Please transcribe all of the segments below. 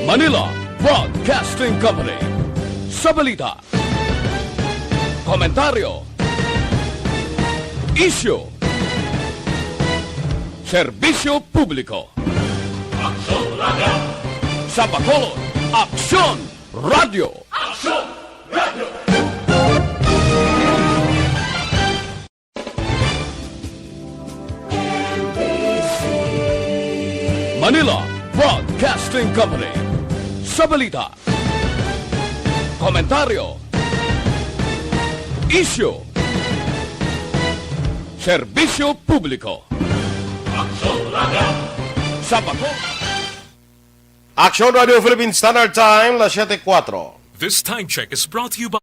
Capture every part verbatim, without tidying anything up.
Manila Broadcasting Company. Sa balita, komentaryo, isyu, serbisyo publiko. Aksyon Radio! Sa Bacolod, Aksyon Radio! Aksyon Radio! Manila Broadcasting Company. Sa balita, komentaryo, isyu, serbisyo publiko. Aksyon Radio! Sa Bacolod. Aksyon Radio Philippine Standard Time, las siete cuatro. This time check is brought to you by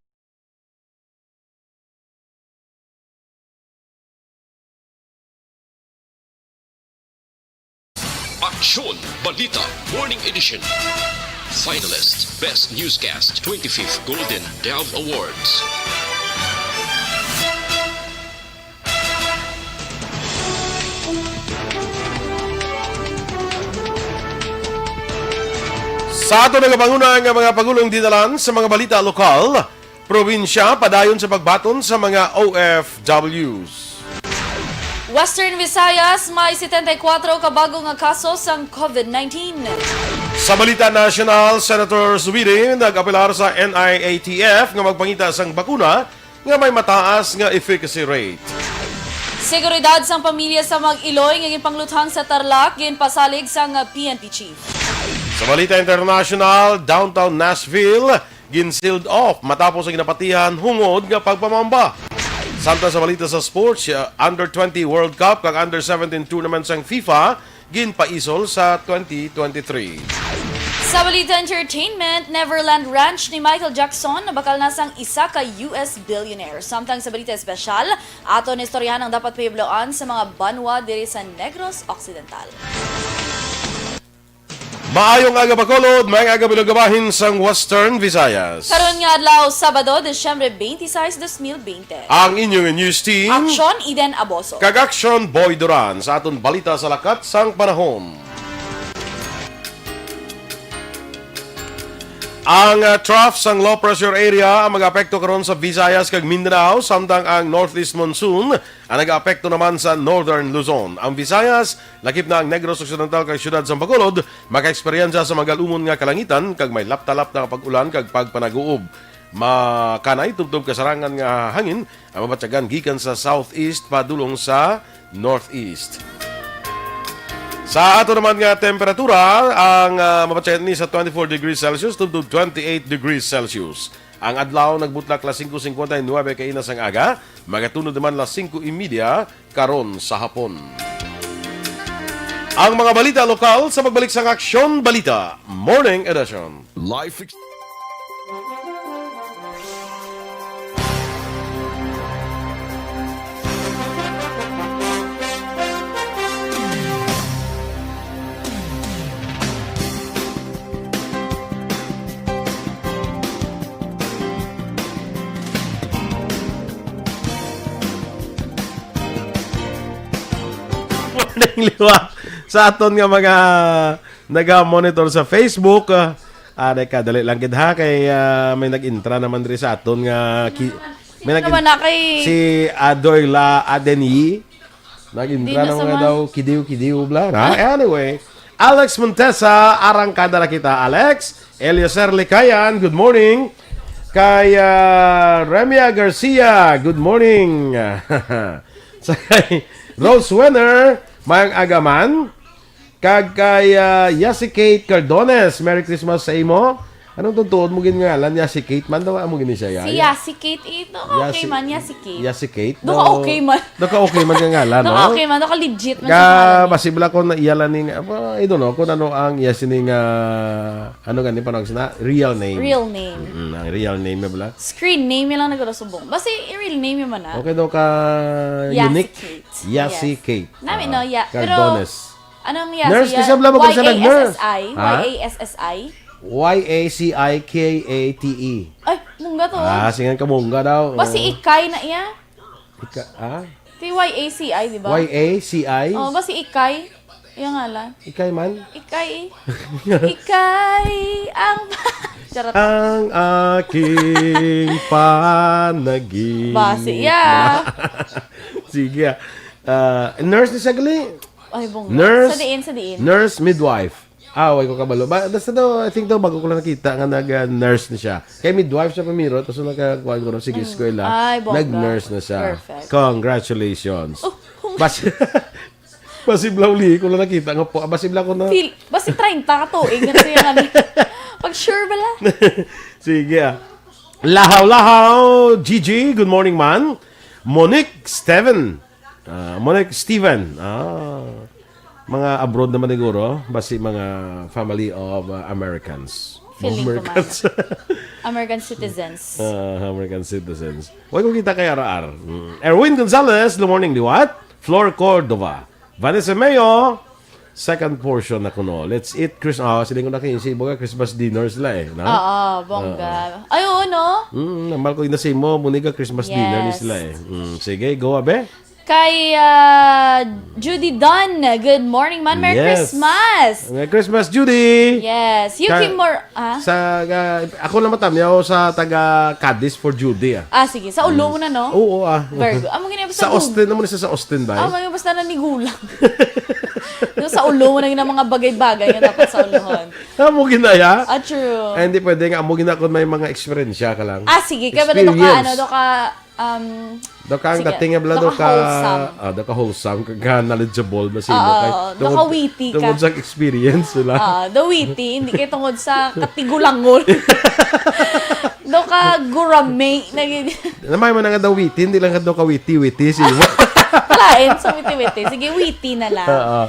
Aksyon Balita Morning Edition. Finalist, Best Newscast, twenty-fifth Golden Dove Awards. Sa ato nagapanguna nga mga pagulong dinalan sa mga balita lokal, probinsya, padayon sa pagbaton sa mga O F Ws. Western Visayas, may setenta y kuatro ka bago nga kaso sang COVID nineteen. Sa balita nasyonal, Senator Zubiri nag-apelar sa N I A T F nga magpangita sang bakuna nga may mataas nga efficacy rate. Seguridad sang pamilya sa mag-iloy nga ginpangluthang sa Tarlac ginpasalig sang P N P chief. Sa balita international, downtown Nashville gin-sealed off matapos ang ginapatihan hungod nga pagpamamba. Samtang sa balita sa sports, uh, under twenty World Cup kag under seventeen tournament sang FIFA ginpaisol sa twenty twenty-three. Sa balita entertainment, Neverland Ranch ni Michael Jackson nabakal na sang isa ka U S billionaire. Samtang sa balita espesyal, aton istoryahan ang dapat pahibaloan sa mga banwa diri sa Negros Occidental. Maayong aga, Bacolod, maayong aga, bilog nga bahin sang Western Visayas. Karon nga adlaw, Sabado, Disyembre twenty-six, dos mil bente. Ang inyong news team, Aksyon, Eden Aboso. Kag Aksyon, Boy Duran, sa aton balita sa lakat sang panahon. Ang, ah, trough sang low pressure area ang mag-apekto karon sa Visayas kag Mindanao, samtang ang northeast monsoon ang nag-aapekto naman sa Northern Luzon. Ang Visayas, lakip na ang Negros Occidental kag siyudad sang Bacolod, makaeksperyensya sa magalumon nga kalangitan kag may laptalap na pag-ulan kag pagpanag-uob. Makanay tubtob kasarangan nga hangin ang mabatyagan gikan sa southeast padulong sa northeast. Sa ato naman nga temperatura, ang, ah, mabatyagan ni sa twenty-four degrees Celsius tubtob twenty-eight degrees Celsius. Ang adlaw nagbutlak las singko singkwenta y nuwebe kaina sang aga, magatunod naman las singko y media karon sa hapon. Ang mga balita lokal sa pagbalik sang Aksyon Balita Morning Edition. Life ex- Morning, liwat sa aton nga mga naga-monitor sa Facebook. Ah, ah, teka, dali lang gid ha, kay, ah, may nag-intra naman diri sa aton nga ki-, may nag-in-, naman na kay si Adoy La Adenyi. Nag-intra na nga daw, kidiw-kidiw bla. Ha? Anyway, Alex Montesa, arangkada na kita, Alex. Eliezer Likayan, good morning. Kay, ah, Remia Garcia, good morning. Sa kay Rose Wenner, mayang agaman. Kag kay, ah, Yasi Kate Cardones, Merry Christmas sa imo. Anong tuntuon mo gin ngalan niya? Si Kate man daw, amo gini siya, Si yaya? Yasi Kate, ito. Okay Yasi, man, Yasi Kate. Yasi Kate? Duka daw, okay man. Duka okay man nga ngalan, Duka no? Okay man, duka legit man Ka, sa ngalan. Basibla ko na iyalan ni nga, ah, I don't know kung ano ang Yasi ni nga, ano gani pa na, real name. Real name. Mm, ang real name niya bala. Screen name niya lang nagkakasubong. Basta yung real name niya man, ah. Okay daw ka Yasi unique. Kate. Yasi Yes. Kate. Nami, Ah, no, ya-, pero Cardones. Anong Yasi? Nurse, di siya bala magkano siya nag-nurse? Y A S S I? Ha? Y A S S I? Y A C I K A T E. Ay, mungga to. Ah, singan ka mungga daw. Ba si Oo. Ikay na iya? Ika-, ah? Ti Y A C I, di ba? Y A C I? Oh, ba si Ikay? Iyang ngalan? Ikay man? Ikay. Ikay ang pa-, charot. Ang aking panaginip. Basi, yeah. Sige, ah. Ah, nurse ni siya gali. Ay, bongga. Nurse, Sa diin, sa diin? nurse midwife. Ah, way ko kabalo. Ba, basta daw, I think daw, bago ko lang nakita nga nag-nurse na siya. Kay midwife siya pamiro, tapos nagkakuan ko, sige, Mm. eskwela, Ay, bongga. nag-nurse na siya. Perfect. Congratulations. Oh, kung Bas-, Basi blawli ko lang nakita nga po. Basi bla ko na. Feel, basi treinta ka tuig nga siya nga. Pag sure bala. Sige, ah. Lahaw-lahaw, Gigi, good morning, man. Monique Steven. Ah, Monique Steven. Ah, mga abroad naman siguro. Basi mga family of, ah, Americans. Feeling ko, Americans. American citizens. Ah, American citizens. Way ko kita kay R R. Mm. Erwin Gonzalez, good morning, liwat. Flor Cordova. Vanessa Mayo, second portion na kuno. Let's eat Chris-, ah, siling ko na kayo, si Iboga, Christmas dinner sila eh, no? Oo, bongga. Ah. Ay, oo, no? Mm, namal ko yung nasi mo, muniga Christmas dinner ni Yes. sila eh. Mm, sige, go, abe. Kay, ah, Judy Dunn, good morning, man. Merry Yes. Christmas! Merry Christmas, Judy! Yes. Yuki Ka-, Mor-, ah? Sa, ah, ako lang matamyaw sa taga Cadiz for Judy, ah. Ah, sige. Sa ulo Mm. mo na, no? Oo, ah. Virgo. Amo gini, basta Sa Austin, amo na siya sa Austin, ba? Ah, may basta na ni gulang. No, sa ulo mo na yun ang mga bagay-bagay nga dapat sa ulohon. Amo ginaya? Ah, true. Ay, hindi pwede nga. Amo gina kung may mga eksperyensya ka lang. Ah, sige. Kaya ba daw ka, Experience. ano, daw ka, um, Daw ka ang sige, dating nga bala, daw daw ka ka, wholesome. ah, daw ka wholesome, ka, ka knowledgeable, ba sino Oo, kay daw ka tungod, witty ka. tungod sa experience, sila. Ah, daw witty, hindi kay tungod sa katigulangol. Daw ka gurame, naging Namay man nga daw witty, hindi lang ka daw ka witty-witty, si Iwa. Lain sa witty-witty. Sige, witty na lang. Oo.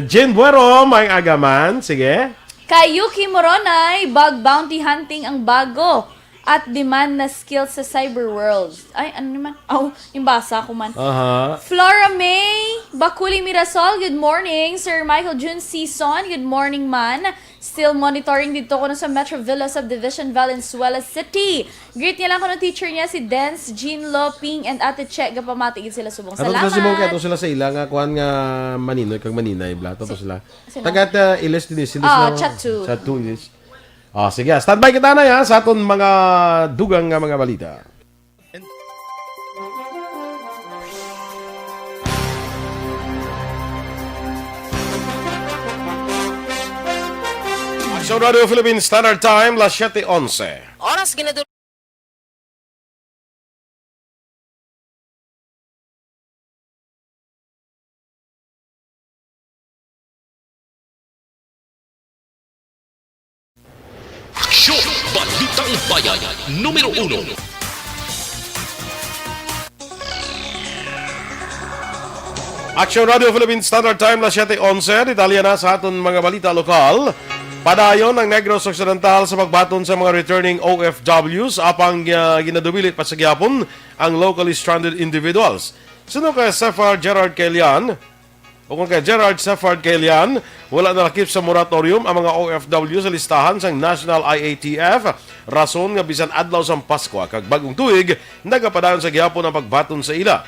Jane Buero, may agaman. Sige. Kay Yuki Moronay, bug bounty hunting ang bago at demand na skill sa cyber world. Ay, ano naman? Aw, yung basa ko man. Aha. Flora May Bakuli Mirasol, good morning. Sir Michael Jun Season, good morning man. Still monitoring dito ko na sa Metro Villa Subdivision, Valenzuela City. Greet niya lang ko ng teacher niya, si Dance, Jean Loping, and Ate Che. Gapamati gid sila subong. Ato sa Simon, kay Salamat. ato sila sa ila nga kuan nga Maninoy kag Maninay, bla. Ato Si-, sila. sino? Taga, uh, Iles din, eh. Sila Ah, sila, Chat two. Chat two, Iles. Ah, sige, standby kita na, ya, sa aton mga dugang nga mga balita. Action Radio Philippine Standard Time, las siete onse. Oras ginadul- Aksyon! Balitang Bayan, numero uno. Action Radio Philippine Standard Time, las siete onse. Detalye na sa aton mga balita lokal. Padayon ang Negros Occidental sa pagbaton sa mga returning O F Ws, apang, ah, ginadubilit pa sa gihapon ang locally stranded individuals. Suno kay Sefar Gerard Kelian, o kung kay Gerard Sefard Kelian, wala nalakip sa moratorium ang mga O F W sa listahan sang National I A T F, rason nga bisan adlaw sang Paskwa kag Bag-ong Tuig, nagapadayon sa gihapon ang pagbaton sa ila.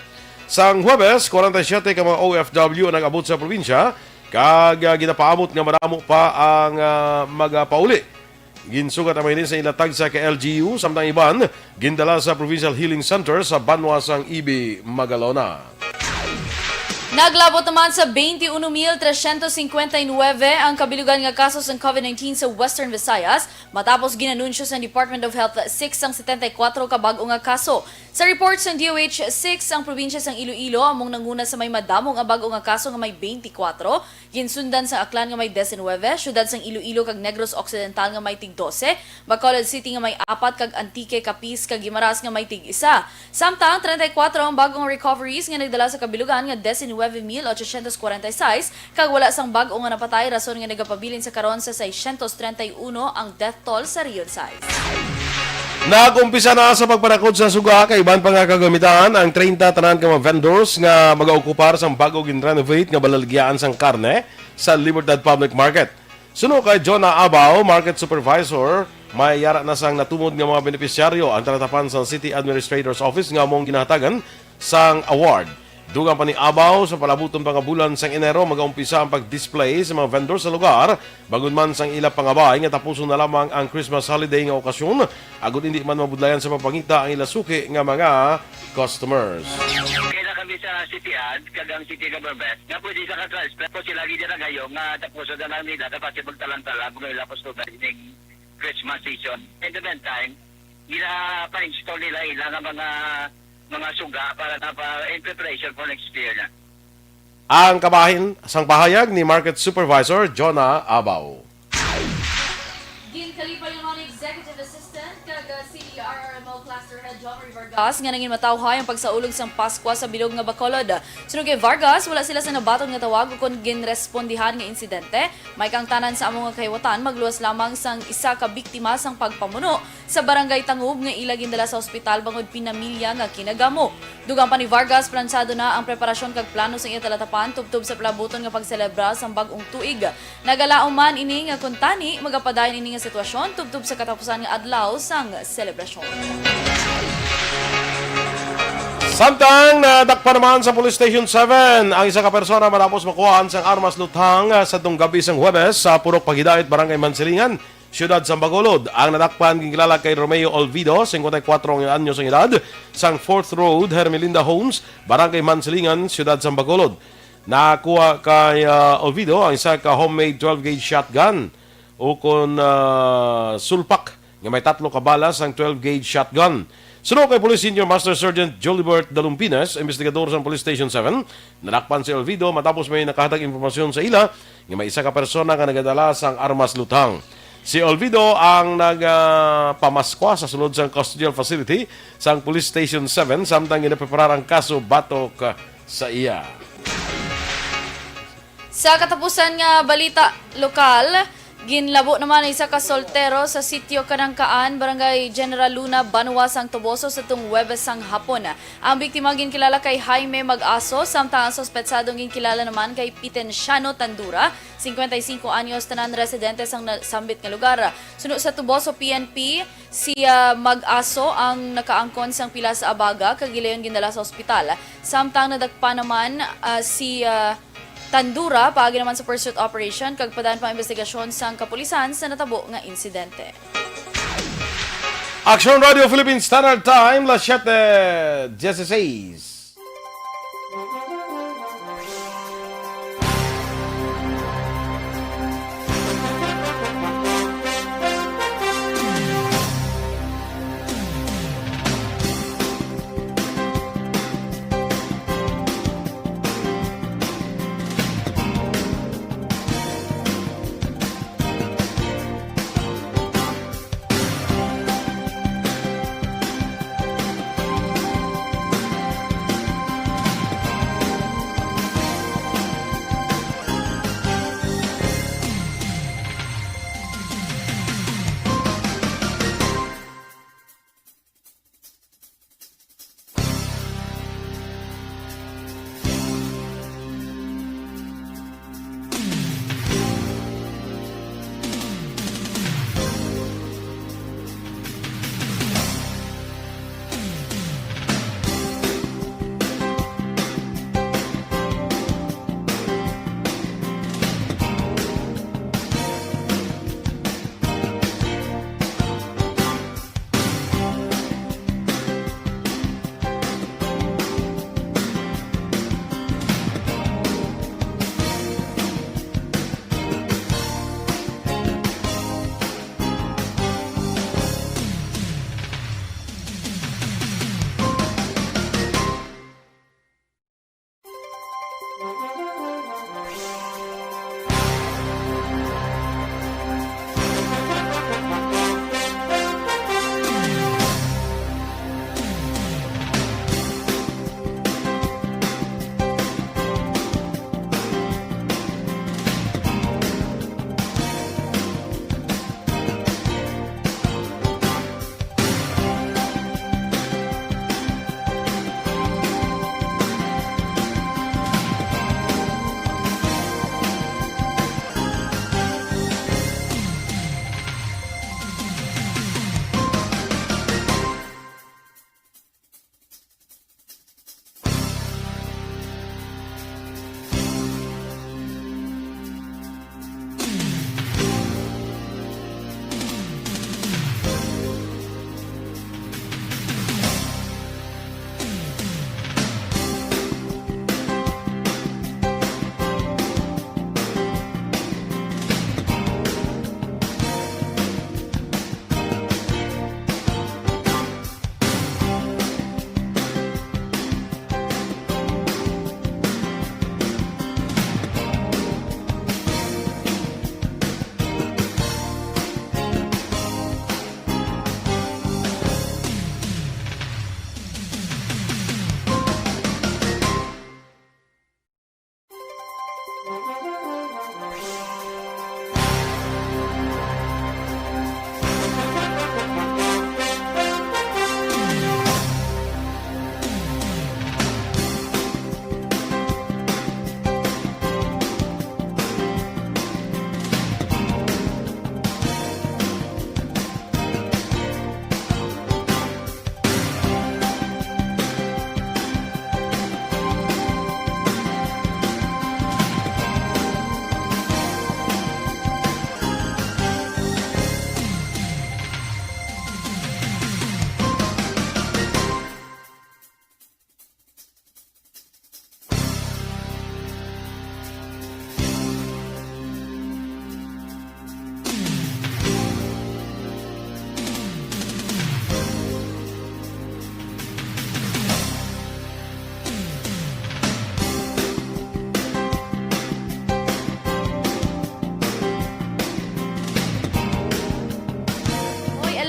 Sang Huwebes, kwarenta y siyete ka mga O F W ang nag-abot sa probinsya, kag, ah, ginapaabot nga madamo pa ang, ah, magapauli. Ginsugat ang mga ini sa ila tagsa ka L G U, samtang iban gindala sa Provincial Healing Center sa banwa sang Ibi, Magalona. Naglabot naman sa twenty-one mil trescientos cincuenta y nueve ang kabilugan nga kaso sang COVID nineteen sa Western Visayas, matapos ginanunsyo sa Department of Health six ang setenta y kuwatro ka bag-o nga kaso. Sa report sang D O H six, ang probinsya sang Iloilo among nanguna sa may madamo nga bag-o nga kaso nga may twenty-four, ginsundan sang Aklan nga may diecinuebe, siyudad sang Iloilo kag Negros Occidental nga may tig dose, Bacolod City nga may apat, kag Antique, Capiz, kag Guimaras nga may tig isa. Samtang treinta y cuatro ang bag-ong recoveries nga nagdala sa kabilugan nga diecinuebe mil ochocientos cuarenta y seis, kag wala sang bag-o nga napatay, rason nga nagapabilin sa karon sa seiscientos treinta y uno ang death toll sa Region sais. Nag-umpisa na sa pagpanakod sa suga kag iban pa nga kagamitan ang treinta tanan ka mga vendors nga magaokupar sang bag-o gin-renovate nga balaligyan sang karne sa Libertad Public Market. Suno kay Jonah Abao, Market Supervisor, may yara na sang natumod nga mga benepisyaryo ang talatapan sang City Administrator's Office nga among ginahatagan sang award. Dugang pa ni Abaw, sa palabuton pa nga bulan sang Enero, magaumpisa ang pag-display sa mga vendor sa lugar, bangod man sang ila pangabay nga tapuson na lamang ang Christmas holiday nga okasyon, agud indi man mabudlayan sa pagpangita ang ila suki nga mga customers. Kaya na kami sa City Ad, kag ang City Government, nga pwede sa ka-transfer po sila gid na kayo nga tapos na lang nila, kapag magtalang-talang, mga ila customer, ining Christmas season. In the meantime, gina-pa-install nila ila nga mga, mga suga para na pa, in preparation for next year na. Ang kabahin sang pahayag ni Market Supervisor Jonah Abaw. Ginkalipay naman ni Executive Assistant kag, uh, C D R R M L Cluster Head Jomari Vargas nga nangin matawhay ang pagsaulog sang Paskwa sa bilog nga Bacolod. Suno kay Vargas, wala sila sa nabaton nga tawag ukon ginrespondihan nga insidente. May kang tanan sa amo nga kahiwatan, magluwas lamang sang isa ka biktima sang pagpamuno sa Barangay Tangub nga ila gindala sa ospital bangod pinamilya nga kinagamo. Dugang pa ni Vargas, plansado na ang preparasyon kag plano sang iya talatapan tubtob sa palabuton nga pagselebra sang bag-ong tuig. Nagalaom man ini nga kuntani magapadayon ini nga sitwasyon tubtob sa katapusan nga adlaw sang selebrasyon. Samtang nadakpan naman sa Police Station seven ang isa ka persona matapos makuhaan sang armas luthang, ah, sa tunggabi sang Huwebes sa Purok Paghidait, Barangay Mansilingan, Siyudad sang Bacolod. Ang nadakpan ginkilala kay Romeo Olvido, singkwenta y kuwatro ang anyos ang edad, sang Fourth Road, Hermelinda Homes, Barangay Mansilingan, Siyudad sang Bacolod. Nakuha kay, ah, Olvido ang isa ka homemade twelve gauge shotgun ukon, ah, sulpak nga may tatlo ka bala sang twelve gauge shotgun. Suno kay Police Senior Master Sergeant Jolibert Dalumpines, investigador sang Police Station seven, nadakpan si Olvido matapos may nakahatag impormasyon sa ila nga may isa ka persona nga nagadala sang armas luthang. Si Olvido ang nagapamaskwa sa sulod sang custodial facility sang Police Station seven samtang ginapreparar ang kaso batok sa iya. Sa katapusan nga balita lokal, ginlabo naman ang isa ka soltero sa Sitio Kanangkaan, Barangay General Luna, Banwa sang Toboso sa tung Huwebes sang hapon. Ang biktima ginkilala kay Jaime Mag-aso, samtang ang suspetsadong ginkilala naman kay Pitenciano Tandura, singkwenta y singko anyos, tanan residente sang na-, sambit nga lugar. Suno sa Toboso P N P, si, ah, Mag-aso ang nakaangkon sang pila sa abaga kag gilayon gindala sa ospital, samtang nadakpan naman, ah, si, ah, Tandura paagi naman sa pursuit operation kag padayon pang investigasyon sang kapulisan sa natabo nga insidente. Action Radio Philippines Standard Time, las siete dieciséis.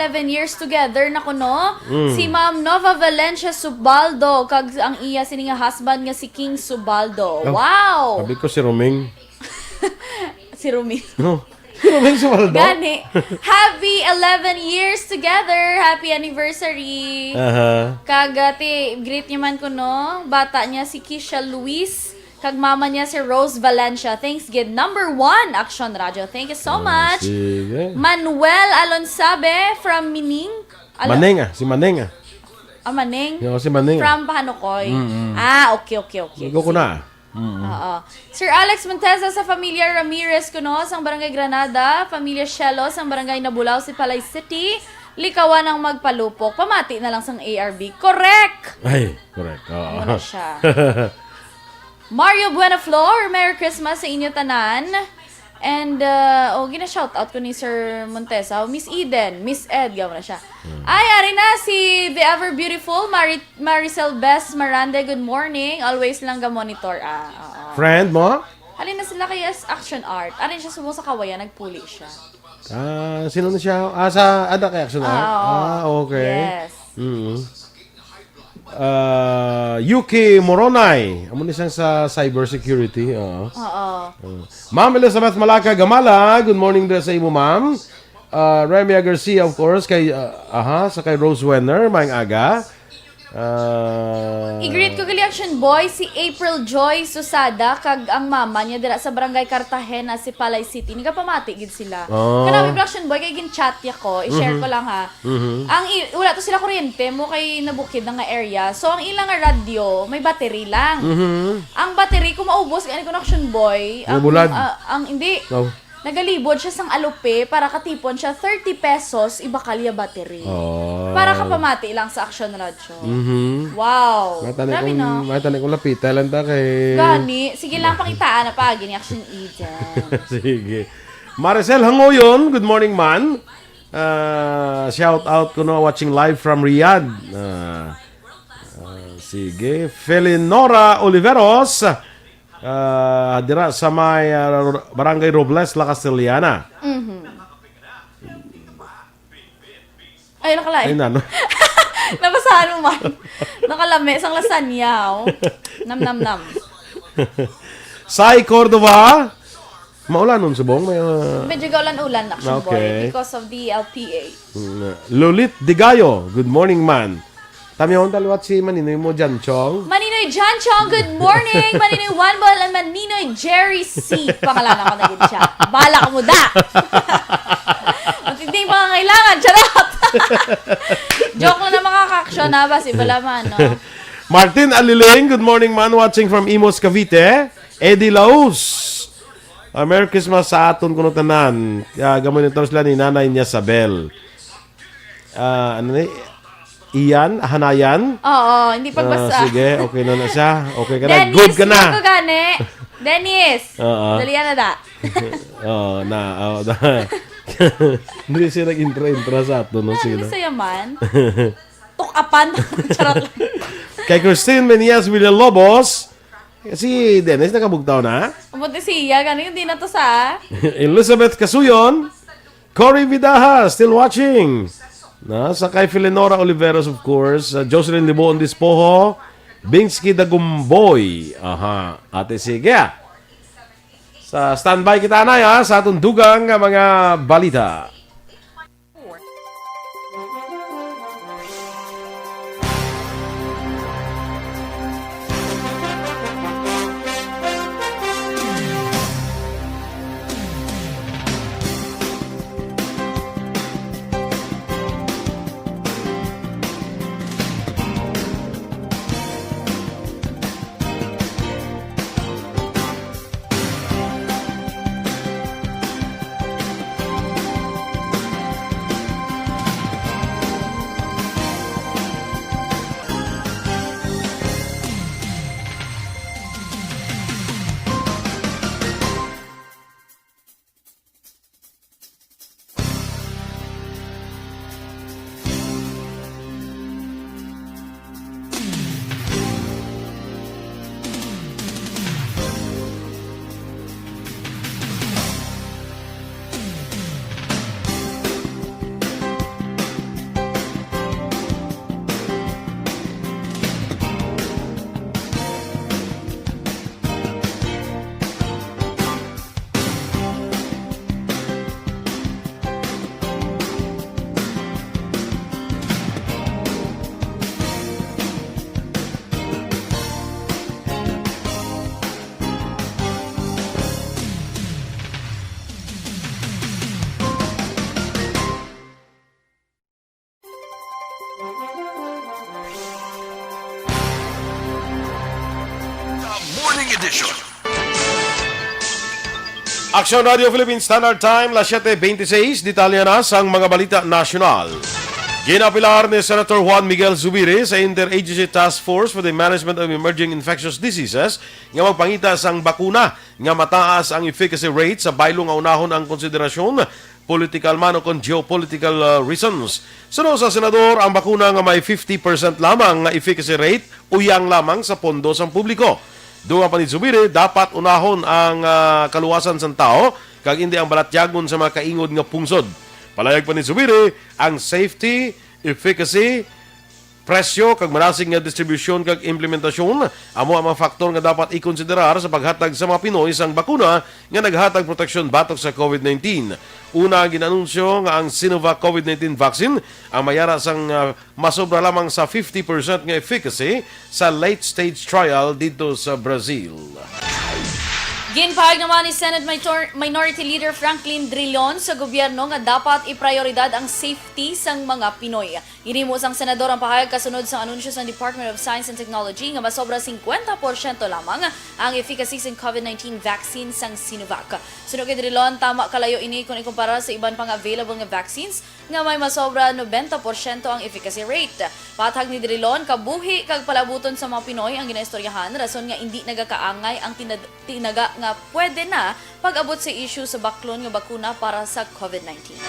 Eleven years together na kuno. Mm. Si Ma'am Nova Valencia Subaldo, kag ang iya sini nga husband nga si King Subaldo. Oh, wow! Sabi ko si Roming. Si Roming. No. Si Roming Subaldo? Gani. Happy eleven years together. Happy anniversary. Aha. Kag, ah, ti, greet niya man kuno. Bata niya si Kisha Luis. Kag mama niya si Rose Valencia. Thanks gid. Number one, Action Radio. Thank you so Ah, much. Sige. Manuel Alonsabe from Mining. Ala- Maneng ah, si Maneng ah. Ah, Maneng? Yo, si Maneng ah. From Pahanukoy. Mm-mm. Ah, okay, okay, okay. Igo ko na. Mm-mm. Oo. Sir Alex Monteza sa Familia Ramirez kuno, sang Barangay Granada, Familia Shelo sang Barangay Nabulao, Sipalay City, likawan ang magpalupok. Pamati na lang sang A R B. Correct! Ay, correct. Oo. Ano siya? Mario Buenaflor, Merry Christmas sa inyo tanan. And, uh, oh, gina-shout out ko ni Sir Montesa. Miss Eden, Miss Ed, gamo na siya. Hmm. Ay, ari na si the ever beautiful Mari-, Maricel Best Marande. Good morning. Always lang ga-monitor. Ah, oo. Friend mo? Halin na sila kay S Action Art. Ari siya sumo sa kawayan, nagpuli siya. Ah, sino na siya? Ah, sa, ada kay Action Art? Ah, oo. Ah, okay. Yes. Mm. Ah, Yuki Moronay. Amo ni siyang sa cybersecurity. Oo. Oo. Oo. Ma'am Elizabeth Malaka Gamala, good morning dira sa imo, ma'am. Ah, Remia Garcia, of course, kay, ah, aha, sa kay Rose Wenner, maayong aga. Ah, I-greet ko gali, Action Boy, si April Joy Susada, kag ang mama niya dira sa Barangay Cartagena, Sipalay City. Nagapamati gid sila. Oh. Kana, Action Boy, kay gin-chat niya ko. I-share Mhm. ko lang, ha. Mhm. Ang i-, wala to sila kuryente mo kay nabukid na nga area. So, ang ila nga radyo, may battery lang. Mhm. Ang battery, kung maubos, gani ko na, Action Boy, ang, Mabulad. ah, ang, hindi. Oh. Nagalibod siya sang alupe para katipon siya thirty pesos, ibakalya battery. Oh. Para kapamati lang sa Action Radyo. Mhm. Wow. Matani Grabe, kung, no? matani kung lapita lang ta kay Gani, sige lang, pangitaan na paagi ni Action Eden. Sige. Maricel Hangoyon, good morning, man. Ah, shout out ko, no, watching live from Riyadh. Ah, ah, sige. Felinora Oliveros, ah, dira sa may, ah, Ro-, Barangay Robles, La Castellana. Mhm. Ay, nakalain. Ay, nano? Nabasahan mo man. Nakalami sang lasagna, oh. Nam, nam, nam. Sai Cordova, maulanon subong, may, uh, Medyo gaulan-ulan, Action Boy, Okay. because of the L P A. Mm, Lulit Digayo, good morning, man. Tamihon ta liwat si Maninoy mo, Jan Chong. Maninoy Jan Chong, good morning. Maninoy One Ball and Maninoy Jerry C. Pangalan ako na gid siya. Bala ka mo da. Matinding pangangailangan. Charot. Joke lang na, mga ka-action, ha? Basi bala man, no? Martin Aliling, good morning, man. Watching from Imus, Cavite. Eddie Laus. Ah, Merry Christmas sa aton kuno tanan. Ah, gamay na sila ni Nanay niya Sabel. Ah, ano ni? Ian? Hanayan? Oo, hindi pagbasa. Ah, sige, okay na na siya. Okay ka na. Dennis, Good ka na. Hindi ko gani. Dennis! Oo. Dali na da. Oo, na. Oo, na. Hindi siya nag-intra-intra sa ato, no? Ano Sige na. Sa yaman? Tukapan. Charot lang. Kay Christine Menias Villalobos, si Dennis nakabugtaw na? Buti siya, gani hindi na to sa Elizabeth Casuyon, Cory Vidaja, still watching. Na, sa kay Felinora Oliveros, of course, uh, Jocelyn Liboon Dispoho, Bingsky Dagumboy. Aha, ate, sige, ah. Sa standby kita na, ha, sa atong dugang nga mga balita. Edition. Aksyon Radio Philippine Standard Time, las siete veintiséis. Detalye na sang mga balita nasyonal. Ginapilar ni Senator Juan Miguel Zubiri sa Interagency Task Force for the Management of Emerging Infectious Diseases nga magpangita sang bakuna nga mataas ang efficacy rate sa baylo nga unahon ang konsiderasyon, political man o kon geopolitical, uh, reasons. Suno sa senador, ang bakuna nga may fifty percent lamang nga efficacy rate uyang lamang sa pondo sang publiko. Dungan pa ni Zubiri, dapat unahon ang, ah, kaluwasan sang tawo kag indi ang balatyagon sa mga kaingod nga pungsod. Palayag pa ni Zubiri, ang safety, efficacy, presyo, kag madasig nga distribusyon kag implementasyon amo ang mga faktor nga dapat ikonsiderar sa paghatag sa mga Pinoy sang bakuna nga naghatag proteksyon batok sa COVID nineteen. Una, ginanunsyo nga ang Sinovac COVID nineteen vaccine ang mayara sang, ah, masobra lamang sa fifty percent nga efficacy sa late-stage trial didto sa Brazil. Ginpahayag naman ni Senate Minor-, Minority Leader Franklin Drilon sa gobyerno nga dapat iprayoridad ang safety sang mga Pinoy. Ginhimo sang senador ang pahayag kasunod sang anunsyo sang Department of Science and Technology nga masobra singkwenta porsyento lamang ang efficacy sang COVID nineteen vaccine sang Sinovac. Suno kay Drilon, tama kalayo ini kon ikumpara sa iban pa nga available nga vaccines nga may masobra nobenta porsyento ang efficacy rate. Pathag ni Drilon, kabuhi kag palabuton sa mga Pinoy ang ginaistoryahan, rason nga indi nagakaangay ang tinad-, tinaga nga pwede na pag-abot sa issue sa baklon nga bakuna para sa COVID nineteen.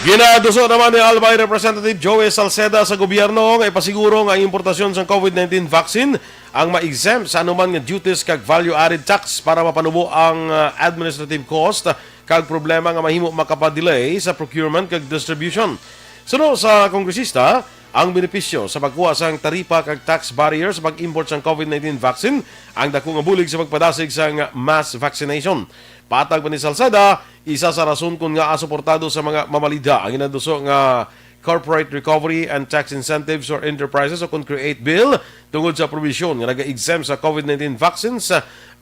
Ginaduso naman ni Albay Representative Joey Salceda sa gobyerno nga ipasiguro nga ang importasyon sang COVID nineteen vaccine ang ma-exempt sa anuman nga duties kag value-added tax para mapanubo ang, ah, administrative cost kag problema nga mahimo makapa-delay sa procurement kag distribution. Suno sa kongresista, ang benepisyo sa pagkuha sang taripa kag tax barrier sa pag-import sang COVID nineteen vaccine ang dako nga bulig sa pagpadasig sang mass vaccination. Patag pa ni Salceda, isa sa rason kon ngaa suportado sa mga mamalida ang ginaduso nga corporate recovery and tax incentives for enterprises o kon create bill tungod sa probisyon nga naga-exempt sa COVID nineteen vaccines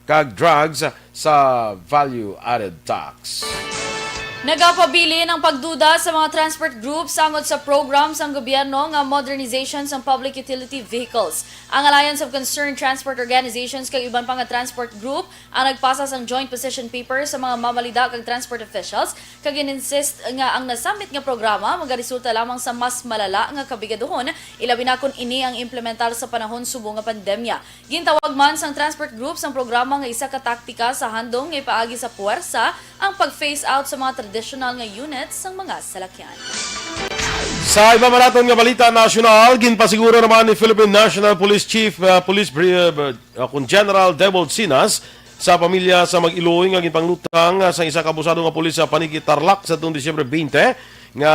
kag drugs sa value-added tax. Nagapabilin ang pagduda sa mga transport groups angot sa program sang gobyerno nga modernization sang public utility vehicles. Ang Alliance of Concerned Transport Organizations kag iban pa nga transport group ang nagpasa sang joint position paper sa mga mamalida kag transport officials, kag gin-insist nga ang nasambit nga programa magaresulta lamang sa mas malala nga kabigaduhon, ilabi na kon ini ang implementar sa panahon subong nga pandemya. Gintawag man sang transport groups ang programa nga isa ka taktika sa handom nga ipaagi sa puwersa ang pag-phase out sa mga tradisyonal nga units sang mga salakyan. Sa iba man naton nga balita nasyonal, ginpasiguro naman ni Philippine National Police Chief, uh, Police Bri-, uh, uh, kun General Debold Sinas sa pamilya sa mag-iloy nga ginpanglutang, uh, sa isa ka abusado nga pulis sa Panique, Tarlac sa tuong Disyembre twenty nga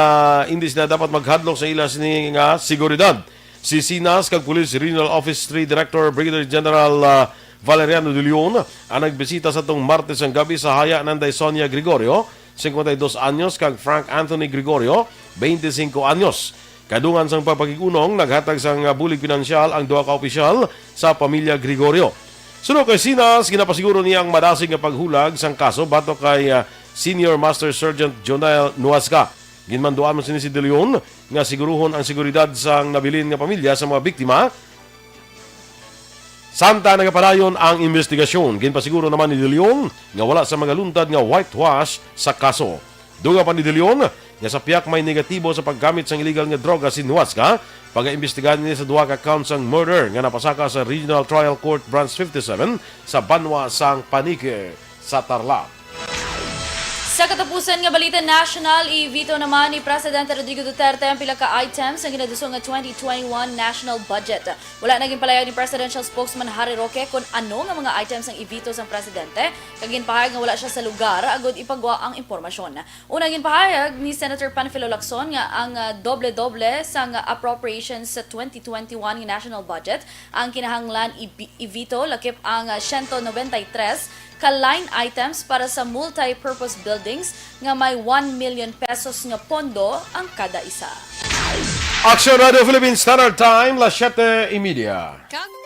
indi sila dapat maghadlok sa ila sini nga seguridad. Si Sinas kag Police Regional Office three Director Brigadier General, ah, Valeriano De Leon ang nagbisita sa tong Martes ang gabi sa haya nanday Sonia Gregorio, cincuenta y dos anyos, kag Frank Anthony Gregorio, veinticinco anyos. Kadungan sang pagpakig-unong, naghatag sang, ah, bulig pinansyal ang duha ka opisyal sa pamilya Gregorio. Suno kay Sinas, ginapasiguro niya ang madasig nga paghulag sang kaso batok kay, ah, Senior Master Sergeant Jonel Nuasca. Ginmanduan man sini si De Leon nga siguruhon ang seguridad sang nabilin nga pamilya sa mga biktima. Samtang nagapadayon ang imbestigasyon, ginpasiguro naman ni De Leon nga wala sa mga luntad nga whitewash sa kaso. Dugang pa ni De Leon nga sa piyak may negatibo sa paggamit sang illegal nga droga si Nuasca, pagaimbestigahan ini sa duha ka counts sang murder nga napasaka sa Regional Trial Court Branch fifty-seven sa banwa sang Panique sa Tarlac. Sa katapusan nga balita nasyonal, i-veto naman ni Presidente Rodrigo Duterte ang pila ka items nga ginaduso nga twenty twenty-one national budget. Wala na ginpalayag ni Presidential Spokesman Harry Roque kon ano nga mga items ang i-veto sang presidente, kag ginpahayag nga wala siya sa lugar agud ipagwa ang impormasyon. Una, ginpahayag ni Senator Panfilo Lacson nga ang, ah, doble-doble sang appropriations sa twenty twenty-one nga national budget ang kinahanglan i-, i-veto, lakip ang, ah, siyento nobenta y tres ka line items para sa multi-purpose buildings nga may one million pesos nga pondo ang kada isa. Aksyon Radio Philippine Standard Time, las siete y media. Kag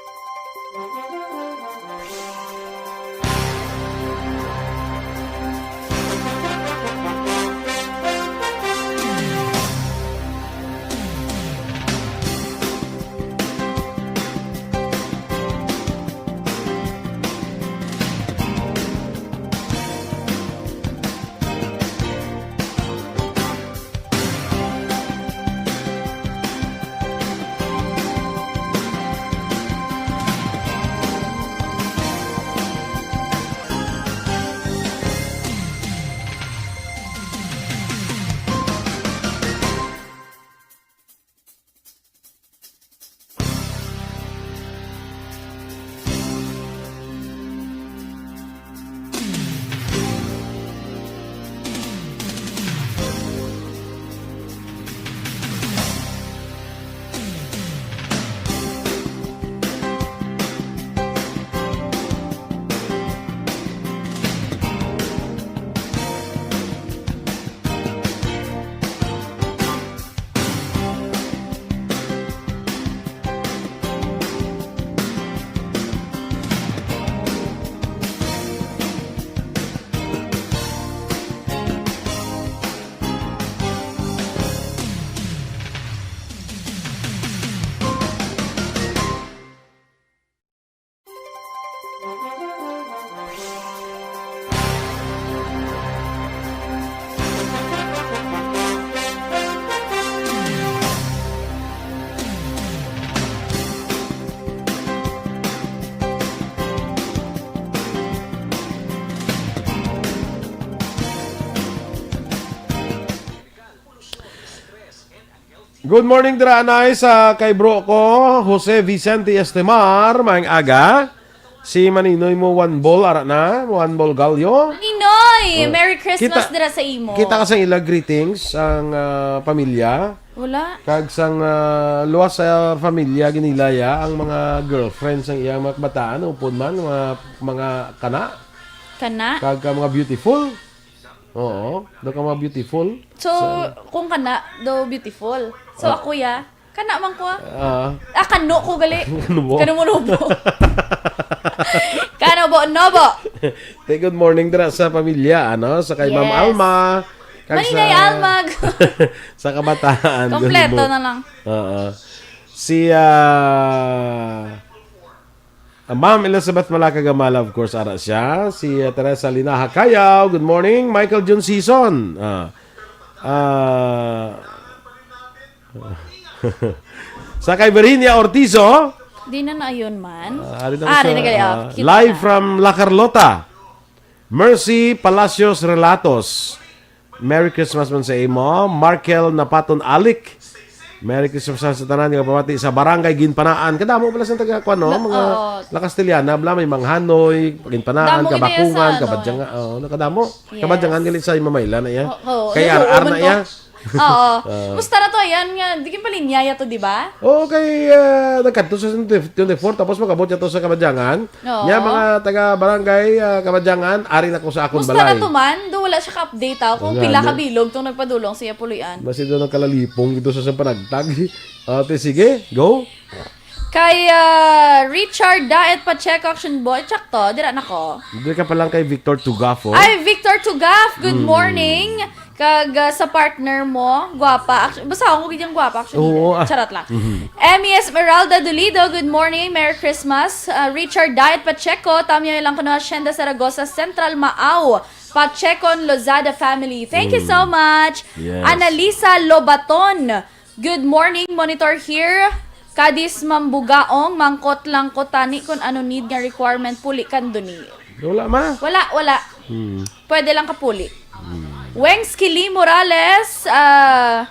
Good morning, dira anay sa kay bro ko, Jose Vicente Estimar. Maayong aga. Si Maninoy mo, one ball, ara na, one ball galyo. Maninoy, Oh. Merry Christmas Kita, dira sa imo. Kita ka sang ila greetings ang, ah, pamilya. Wala. Kag sang, ah, luwas sa pamilya, ginilaya ang mga girlfriends ang iyang mga kabataan, upod man, mga, mga kana. Kana? Kag, ah, mga beautiful. Oo, daw ka mga beautiful. So, Sa kung kana, daw beautiful. So, Ah. ako ya, kana man ko, ah. Ah. Ah, kano ko gali. Kano mo? Kano mo nubo? Kano bo, no bo? Say good morning dira sa pamilya, ano? Sa kay Ma'am Yes. Alma. Kag Malinay sa, Alma. Sa kabataan. Kompleto Good mo- na lang. Oo. Si, ah, Ah, Ma'am Elizabeth Malacagamala, of course, ara siya. Si, ah, Teresa Linaha Cayaw, good morning. Michael Jun Season. Ah, ah, sa kay Virginia Ortizo. Di na na yun man. Ah, ari na Ah, siya, ari na gali, ah, ah, cute live na. From La Carlota. Mercy Palacios Relatos. Merry Christmas man sa imo. Markel Napaton Alic. Merry Christmas sa tanan nga pamati sa Barangay Ginpanaan. Kadamo pala sa taga, kuwan, no? La-, Mga oo. La Castellana, bala, may Manghanoy, Ginpanaan, Damo gid iya Kabakungan, sa, ano, Kabadjanga-, oh, nakadamo. Yes. Kabadjangan gali sa Imamayla na iya. Oo, oo. Kay Nag-uumon R R na ko. Iya. Oo. Ah. Musta na to? Yan nga, di kin palinyaya to, di ba? Oo, kay, ah, nagkadto sa twenty twenty-four, tapos magabot niya to sa Kabadjangan. Oo. Nya, mga taga barangay, ah, Kabadyangan, ari na ko sa akon Musta balay. Na to man? Do wala siya ka-update, ah, kung Wala, pila ka no? Bilog tong nagpadulong siya puloy-an. Basi daw nagkalalipong ito sa siyang panagtag. Ate, sige, go. Kay, ah, Richard Daet Pacheco, Action Boy, tsakto, dira na ko. Diri ka pa lang kay Victor Tugafo. Ay, Victor Tugaf, good Mm. morning. Kag, ah, sa partner mo, gwapa. Actu-, basta ako gid yung gwapa, actually. Oo, ah. Charot lang. Mhm. Emmy Esmeralda Dolido, good morning. Merry Christmas. Ah, Richard Diet Pacheco, tamya lang kuno, Hacienda Zaragoza Central, Maaw. Pachecon Lozada family. Thank you so Mm. much. Yes. Annalisa Lobaton, good morning. Monitor here. Kadis Mambugaong, mangkot lang ko tani kung ano need nga requirement puli kanduni. Wala, ma. Wala, wala. Hmm. Pwede lang kapuli. Hmm. Wengs Kili Morales, ah,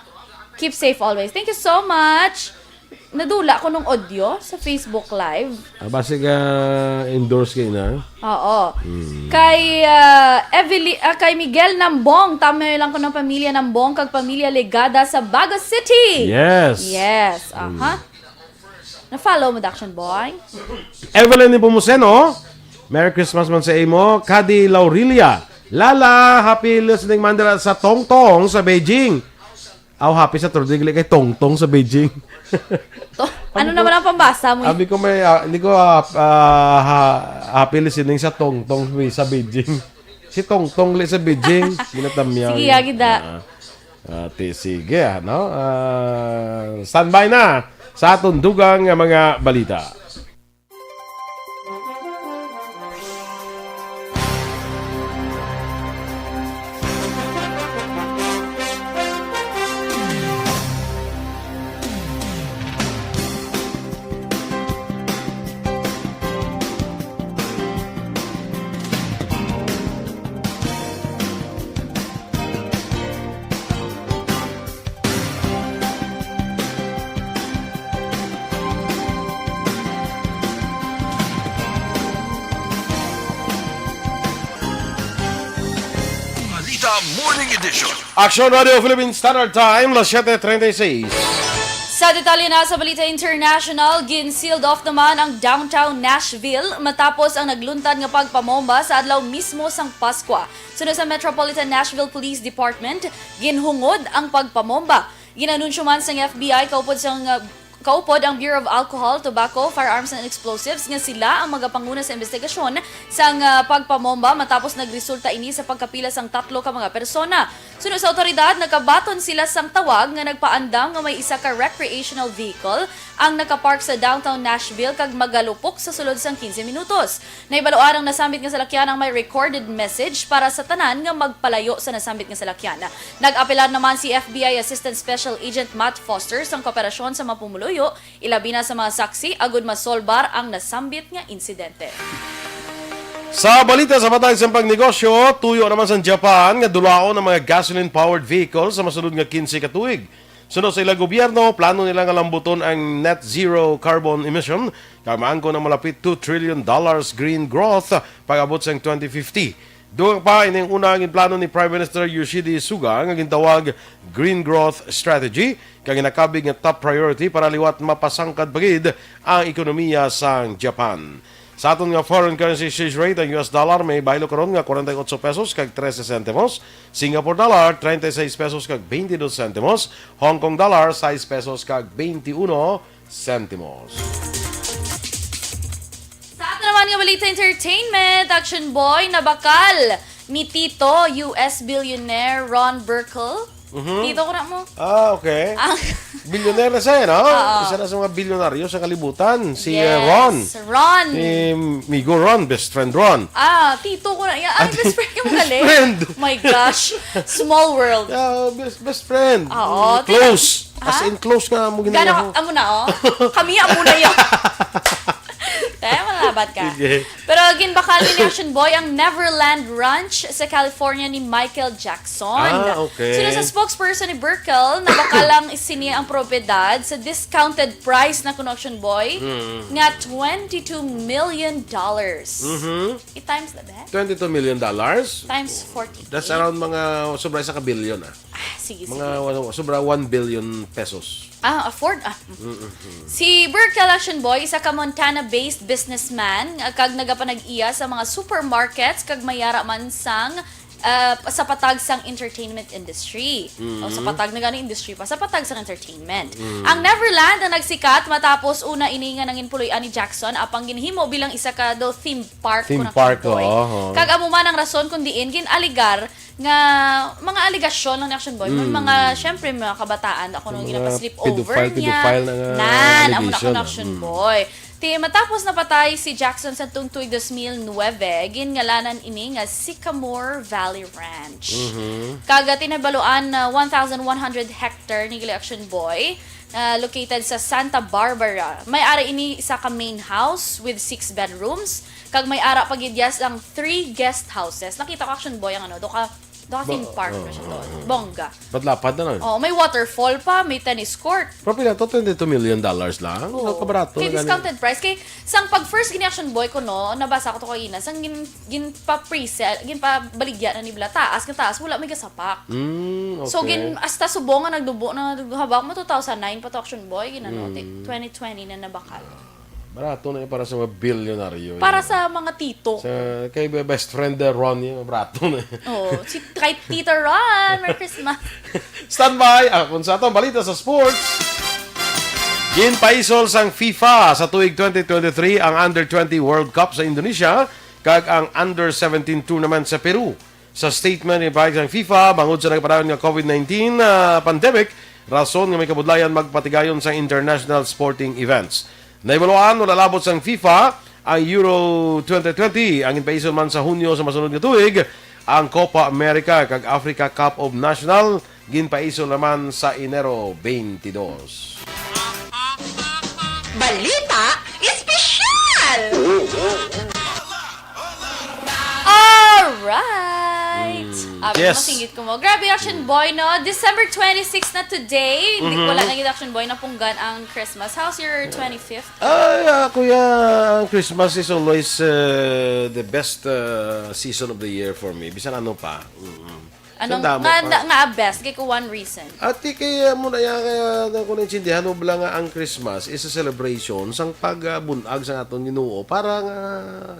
keep safe always. Thank you so much. Nadula ko nung audio sa Facebook Live. Ah, basig, ah, endorse kayo na. Oo. Hmm. Kay, ah, Evely-, ah, kay Miguel Nambong, tamay lang ko ng pamilya Nambong kag pamilya Legada sa Bago City. Yes. Yes, Hmm. aha. Na-follow mo, Daction Boy? Evelyn Nepomuceno, Merry Christmas man sa imo. Kadi Laurilia, Lala, happy listening man dira sa Tongtong sa Beijing. Aw, happy Saturday, gali kay Tongtong sa Beijing. To, ano Sabi ko, naman ang pambasa mo? Sabi ko may, ah, hindi ko, ah, ah, ha-, happy listening sa Tongtong sa Beijing. Si Tongtong li sa Beijing, ginatamyaw. Sige, yun. Agi da. Ah. Ati, sige, ano? Ah, standby na sa aton dugang nga mga balita. Balita Morning Edition. Action Radio Philippine Standard Time, las siete treinta y seis. Sa detalye na sa Balita International, gin-sealed off naman ang downtown Nashville matapos ang nagluntad nga pagpamomba sa adlaw mismo sang Paskwa. Suno sa Metropolitan Nashville Police Department, ginhungod ang pagpamomba. Ginanunsyo man sang F B I kaupod sang, uh, kaupod ang Bureau of Alcohol, Tobacco, Firearms and Explosives nga sila ang magapanguna sa investigasyon sang, uh, pagpamomba matapos nagresulta ini sa pagkapila sang tatlo ka mga persona. Suno sa awtoridad, nakabaton sila sang tawag nga nagpaandam nga may isa ka recreational vehicle ang nakapark sa downtown Nashville kag magalupok sa sulod sang quince minutos. Nahibaluan ang nasambit nga salakyan ang may recorded message para sa tanan nga magpalayo sa nasambit nga salakyan. Nag-apelar naman si F B I Assistant Special Agent Matt Foster sang kooperasyon sa mga pumuluyo, ilabi na sa mga saksi, agud masolbar ang nasambit nga insidente. Sa balita sa patag sa pagnegosyo, tuyo naman sa Japan nga dulaon ang mga gasoline-powered vehicles sa masunod nga quince ka tuig. Suno sa ilang gobyerno, plano nila nga lambuton ang net zero carbon emission kag maangkon ang malapit two trillion dollars green growth pag-abot sang twenty fifty. Dugang pa ining una, ang plano ni Prime Minister Yoshide Suga nga gintawag Green Growth Strategy kag ginakabig nga top priority para liwat mapasangkad pa gid ang ekonomiya sang Japan. Sa aton nga foreign currency exchange rate, ang U S dollar may baylo karon nga forty-eight pesos kag trese sentimos, Singapore dollar treinta y seis pesos kag veintidós sentimos, Hong Kong dollar sais pesos kag veintiuno sentimos. Sa ato naman nga balita entertainment, Action Boy, nabakal ni Tito, U S billionaire Ron Burkle. Mhm. Tito ko na mo. Ah, okay. Ang Billionaire na siya, eh, no? Oo. Isa na sa mga bilyonaryo sa kalibutan, si, uh, Yes, Ron. Ron. Si Migo Ron, best friend Ron. Ah, tito ko na. Yeah, ah, Ate, best friend yung best galing. Friend. My gosh. Small world. Yeah, best, best friend. Oo, Mm, close. Tito. As Ha? In, close nga mo Gano, ginagawa. Amo na, oh. Kami, amo na yun. Tayo, malabat ka. Sige. Pero ginbakal ni Action Boy ang Neverland Ranch sa California ni Michael Jackson. Ah, okay. Sino sa spokesperson ni Burkle, nabakal lang sini ang propiedad sa discounted price na kuno, Action Boy, Mm. nga twenty-two million dollars. Mhm. I-times na ba? Twenty-two million dollars? Times forty-eight. That's around mga sobra sa kabilyon, ah. Ah, sige, Mga sige. Wa-, sobra one billion pesos. Ah, afford, ah. Mm-mm. Si Burkle, Action Boy, isa ka Montana-based businessman, ah, kag nagapanag-iya sa mga supermarkets kag may ara man sang, ah, sa patag sang entertainment industry. Mm. O, sa patag na gani industry pa, sa patag sang entertainment. Mm. Ang Neverland ang nagsikat matapos una ini nga nangin puloy-an ni Jackson, apang ginhimo bilang isa ka daw theme park Theme kuno, park, Action Boy. Oo, oo. Kag amo man ang rason kung diin gin-alegar nga mga alegasyon lang ni Action Boy. May Mm. mga, syempre, mga kabataan, ako nung Mga ginapa-sleep over pedophile, niya. Pedophile na nga Nan, amo na allegation, kuno, ah. Action Mm. Boy. Ti, matapos napatay si Jackson sa tung tuig dos mil nuebe, ginngalanan ini nga Sycamore Valley Ranch. Mhm. Kag, ah, tinabaluan na one thousand one hundred hectare ni gali, Action Boy, ah, located sa Santa Barbara. May ara ini isa ka main house with six bedrooms, kag may ara pa gid iya sang three guest houses. Nakita ko, Action Boy, ang ano, do ka, do ka theme Ba-, park na siya oh, doon. Oh, oh. Bongga. Padlapad na nun. Oh, may waterfall pa, may tennis court. Pero pila to, twenty-two million dollars lang? Oo. Kabarato Kay na gani. Discounted price. Kay, sang pag first gini, Action Boy, ko, no, nabasa ko to kaina, sang gin-, ginpa-pre-sell, ginpabaligya na ni Bla. Taas nga taas, wala may gasapak. Mm, So, okay. gin-, hasta subong nga nagdubo na, haba mo, two thousand nine pa to, Action Boy, ginano, Mm. ti-, twenty twenty na nabakal. Barato na yun para sa mga bilyonaryo Para yun. Sa mga tito. Sa, kay be-, best friend, uh, Ron, yun, barato na yun. Oo, si, kay Tito Ron, Merry Christmas. Standby, ah, kung sa atong balita sa sports, ginpaisol sang FIFA sa tuig twenty twenty-three ang Under twenty World Cup sa Indonesia kag ang Under seventeen Tournament sa Peru. Sa statement, ginpahayag sang FIFA, bangod sa nagpadayon nga COVID nineteen, ah, pandemic, rason nga may kabudlayan magpatigayon sang international sporting events. Nahibaluan, wala labot sang FIFA ang Euro twenty twenty, ang ginpaisol man sa Hunyo sa masunod nga tuig, ang Copa America kag Africa Cup of National, ginpaisol naman sa Enero twenty-two. Balita Espesyal! Alright! Mm, Abi, yes. Masingit ko mo. Grabe, Action Boy, no? December twenty-six na today. Di, Mhm. wala na gid, Action Boy, napunggan ang Christmas. How's your twenty-fifth? Ay, ah, kuya, ang Christmas is always, uh, the best, uh, season of the year for me. Bisan ano pa. Mm-mm. Anong, Sa damo nga, pa. nga, nga best? Kay ko one reason. Ati kay, uh, mo na yan, kaya na ko naintindihan mo bala nga ang Christmas is a celebration sang pag, uh, bunag sa aton Ginoo para nga,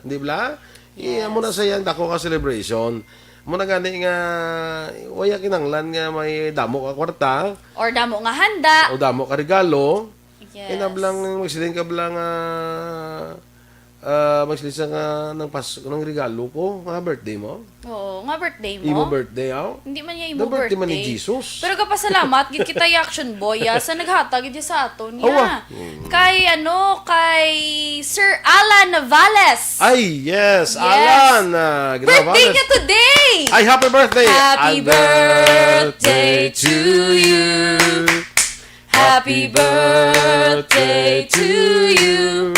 di bala? Yes. Iya mo na sa iyang dako ka celebration. Mo na gani nga, waya kinanglan nga may damo ka kwarta. Or damo nga handa. O damo ka regalo. Yes. Kaya na bala nga, magsiling ka bala nga, ah, magsiling sa nga ng Pas-, ng regalo ko, nga birthday mo? Oo, nga birthday mo. Imo birthday, aw? Hindi man niya imo The birthday man ni birthday. Jesus. Pero kapasalamat, gid kita, Action Boy, ah, sa naghatag gid sa aton niya. Awa. Mm. Kay, ano, kay Sir Alan Navales. Ay, yes, Yes. Alan, ah, Birthday Navales. Niya today! Ay, happy birthday! Happy And, uh, birthday to you. Happy birthday to you.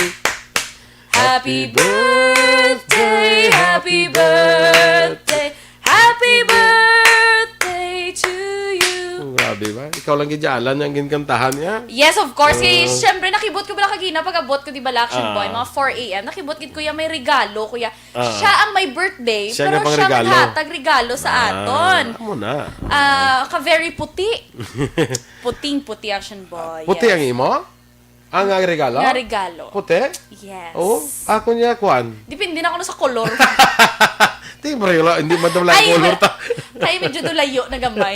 Happy birthday, happy birthday, happy birthday to you. Oh, grabe. Diba? Ikaw lang gid, Alan, ang ginkantahan niya. Yes, of course. Kay, Oo. syempre, nakibot ko bala kagina pag-abot ko, di ba, Action Ah. Boy? Mga four a m. Nakibot gid ko ya may regalo, kuya. Ah. Siya ang may birthday, Siya pero nga pang siya regalo. naghatag regalo sa Ah, aton. amo na. Ah, ka very puti. Puting-puti, Action Boy. Puti Yes. ang imo? Ang, ang regalo? Nga regalo. Puti? Yes. Oh, ako niya, kwan. Depende na kuno sa kolor. Di, bro, wala, hindi man daw lang Ay, kolor wala. ta. Kaya medyo dulayo na gamay.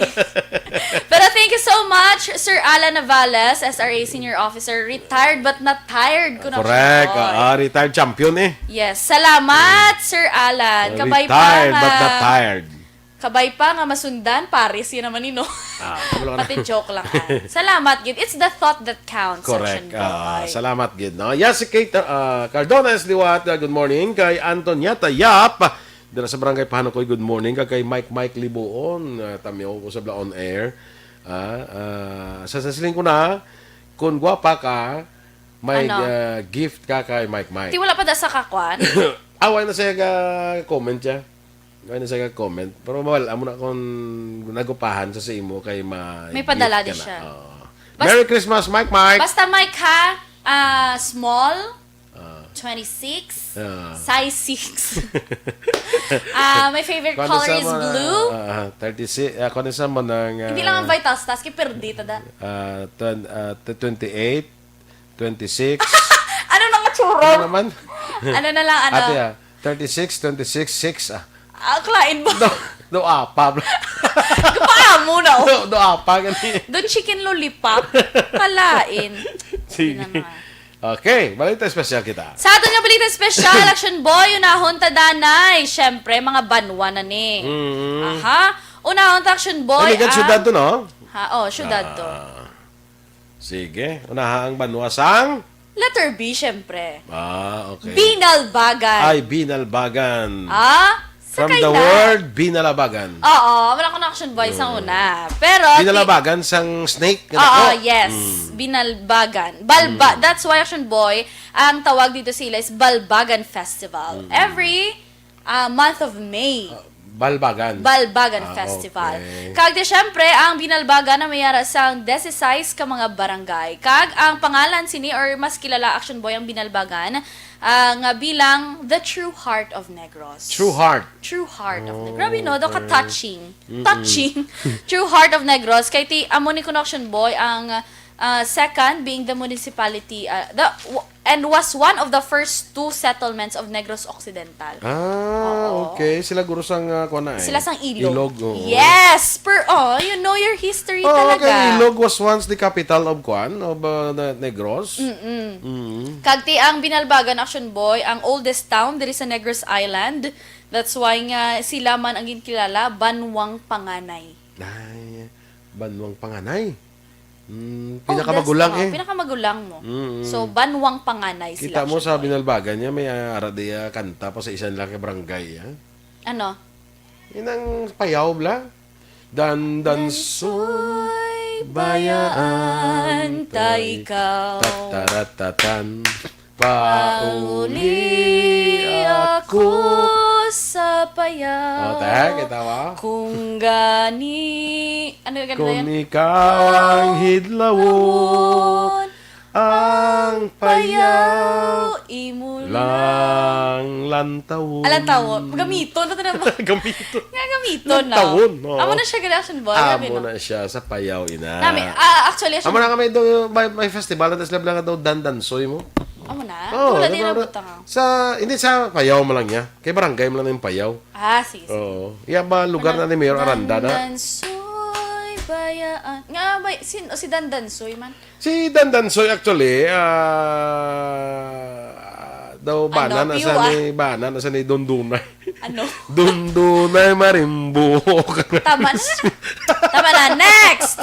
Pero thank you so much, Sir Alan Navales, S R A Senior Officer, retired but not tired ko na Correct. siya, boy. Ah, retired champion eh. Yes. Salamat, Sir Alan. Kabay pa Retired nga but not tired. Kabay pa nga masundan, pares yun naman, you know. Ah, wala ka na. Pati joke lang, ah. Salamat gid. It's the thought that counts, Correct. Action Ah, Boy. salamat gid, no? Yes, si Kate, ah, Cardona is liwat. Ah, good morning kay Antonieta Yap. Dira sa Barangay Pahanukoy, good morning. Kag kay Mike Mike Libuon, ah, tamiyo ko sa Bla on Air. Ah, ah, sa, sa siling ko na, kung gwapa ka, may, Ano? ah, gift ka kay Mike Mike. Ti wala pa da sa kakwan? Away na siya ga-comment siya. Away na siya ga-comment. Pero mawal, amo na kung nagupahan sa, sa imo kay ma May padala gift di ka na. siya. Oo. Bas- Merry Christmas, Mike Mike! Basta Mike ha, ah, small, Ah. twenty-six, Ah. size six. Ah, my favorite Kung ano color sa is mga, blue. ah, thirty-six, ah, kung ano sa mga, Hindi lang ang ah, vital stats, kay perdi ta da. ah, twen-, ah, t-, twenty-eight, twenty-six. Ano na nga tsura? Ano naman? Ano na lang, ano? Ate, ah, thirty-six, twenty-six, six, ah. Ah, kalain ba? Do, do apa, bro? Kapaamo na, oh. Do, do apa, gani? Do chicken lollipop. Kalain. Sige. Yun na nga. Okay, balita espesyal kita. Sa aton nga balita espesyal, Action Boy, unahon ta danay. Siyempre, mga banwa na ni. Mm. Aha. Unahon ta, Action Boy, Ay, may ang syudad to, no? Ha, oh, syudad to. Ah. Sige, unaha ang banwa sang? Letter B, siyempre. Ah, okay. Binalbagan. Ay, Binalbagan. Ah, From sakay the na. word, Binalabagan. Oo, wala ko na, Action Boy, sa Mm. una. Pero, ti- Binalabagan sang snake, Oo, ano? yes. Mm. Binalbagan. Balba-, Mm. that's why, Action Boy, ang tawag dito sila is Balbagan Festival. Mm. Every, ah, month of May. Ah, Balbagan. Balbagan Ah, Festival. okay. Kag di, syempre, ang Binalbagan na may ara sang disisays ka mga barangay. Kag ang pangalan sini, or mas kilala, Action Boy, ang Binalbagan, ah, nga bilang the true heart of Negros. True heart. True heart of Negros. Oh, Grabe, no? Do ka okay. touching. Mm-mm. Touching. True heart of Negros. Kay ti, amo ni kuno, Action Boy, ang, ah, second being the municipality, ah, the, w-, and was one of the first two settlements of Negros Occidental. Ah, Oo. okay. Sila guro sang, ah, kuwan na eh. Sila sang ilog. Ilog, oo. Yes! Per, oh, you know your history Oo, talaga. kay Ilog was once the capital of kuwan, of, uh, the Negros. Mm-mm. Mm. Kag ti ang Binalbagan, Action Boy, ang oldest town diri sa Negros Island. That's why nga sila man ang ginkilala, Banwang Panganay. Ay, Banwang Panganay. Mm, Oh, pinakamagulang that's, eh. oh, pinakamagulang mo. Mm-mm. So, Banwang Panganay sila, Kita mo Action sa Boy. Binalbagan niya, may, ah, ara di, ah, kanta pa sa isa nila ka barangay, ah. Ano? Yun ang payaw, bla. Dan, dan, so. Dansoy, bayaan ta ikaw. Tataratatan. Pauli Pauli ako ako sa payaw. Oh, te, kita mo? Kung gani, ano yung ganda Kung yan? ikaw ang hidlawon, Lawon, ang ang payaw payaw, imo lang lang lantawon. Ah, lantawon. Gamiton, ito na ba? Gamiton. Nga gamiton, no? Lantawon, oo. Amo na siya, Action Boy, Amo grabe, no? na siya sa payaw, ina. Nami, ah, actually, Amo siya na nga may, do, may, may festival na sila lang daw dandansoy mo. Amo na? Oo, Wala di din na ba? nabutang ako. Sa, hindi sa payaw mo lang niya. Kay barangay mo lang yung payaw. Ah, sige, sige. Oo. Iya ba lugar Ano? na ni Mayor Aranda na? Dandansoy, bayaan. Nga, bay, sin, si Dandansoy man. Si Dandansoy actually, ah, daw Ano, bana na sa Piwa? ni, bana na sa ni Dondonay. Ano? Dondonay Marimbo. Tama na. Tama na. Next!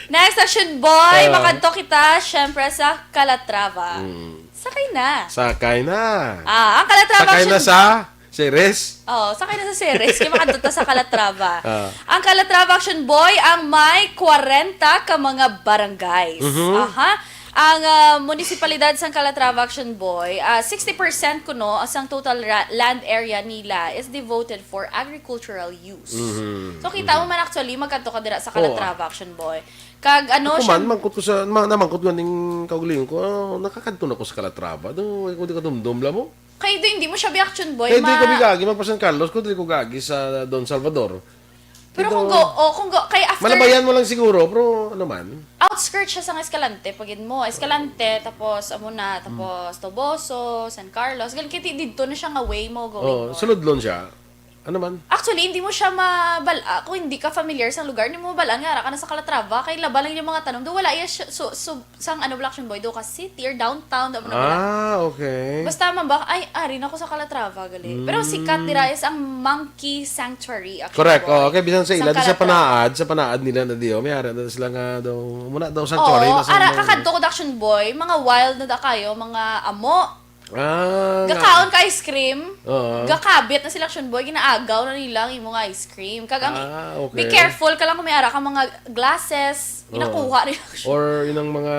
Next, Action Boy, Ah. makadto kita, syempre, sa Calatrava. Mm. Sakay na. Sakay na. Ah, ang Calatrava, Sakay na Action sa Ceres? Oh, sakay na sa Ceres. Kaya makadto ta sa Calatrava. Ah. Ang Calatrava, Action Boy, ang may kwarenta ka mga barangays. Mhm. Aha. Ang, ah, munisipalidad sang Calatrava, Action Boy, ah, sixty percent kuno sang total ra-, land area nila is devoted for agricultural use. Mhm. So, kita mo man actually, magkadto ka dira sa Oo. Calatrava, Action Boy. Kag ano Ako siya man, mangkot ko sa, ma-, namangkot ko ning kaugalingon ko, "Ah, nakakadto na ko sa Calatrava. Do, kung di ka dumdum, la mo?" Kay do, hindi mo siya bi-, Action Boy, Kay di ko ma- bigagi, magpa San Carlos ko, di ko gagi sa Don Salvador. Pero Pero, kung go, oh, kung go, kay after malabayan mo lang siguro, pero ano man. Outskirts siya sa Escalante, pagid mo, Escalante, tapos amo na, Hmm. tapos Toboso, San Carlos. Gal-, kiti didto na siya nga way mo going Oo, north. Suludlon siya. Ano man? Actually, hindi mo siya mabal-, ah, kung hindi ka familiar sa lugar, hindi mo mabal-an nga ara ka na sa Calatrava, kay laba lang yung mga tanom. Do wala iya siya, so, so, sang ano, Black Action Boy, do ka city or downtown, do mo na Ah, okay. Basta man ba, ay, ari na ko sa Calatrava, gali. Pero ang sikat Mm. dira is ang Monkey Sanctuary, Action Correct. Boy. Oh, okay, bisan sa Sa ila, di sa Calatrava. Panaad, sa Panaad nila na diyo, may ara na sila nga daw, muna daw sanctuary Oo, na sa ara, mga kakadto ko, Action Boy, mga wild na da kayo, mga amo. Ah, nga. Gakaon ka ice cream, Oo. gakabit na sila, Action Boy, ginaagaw na nila ang imong ice cream. Kag ang, Ah, okay. be careful ka lang kung may ara ka mga glasses, Oo. ginakuha nila, Action Or inang mga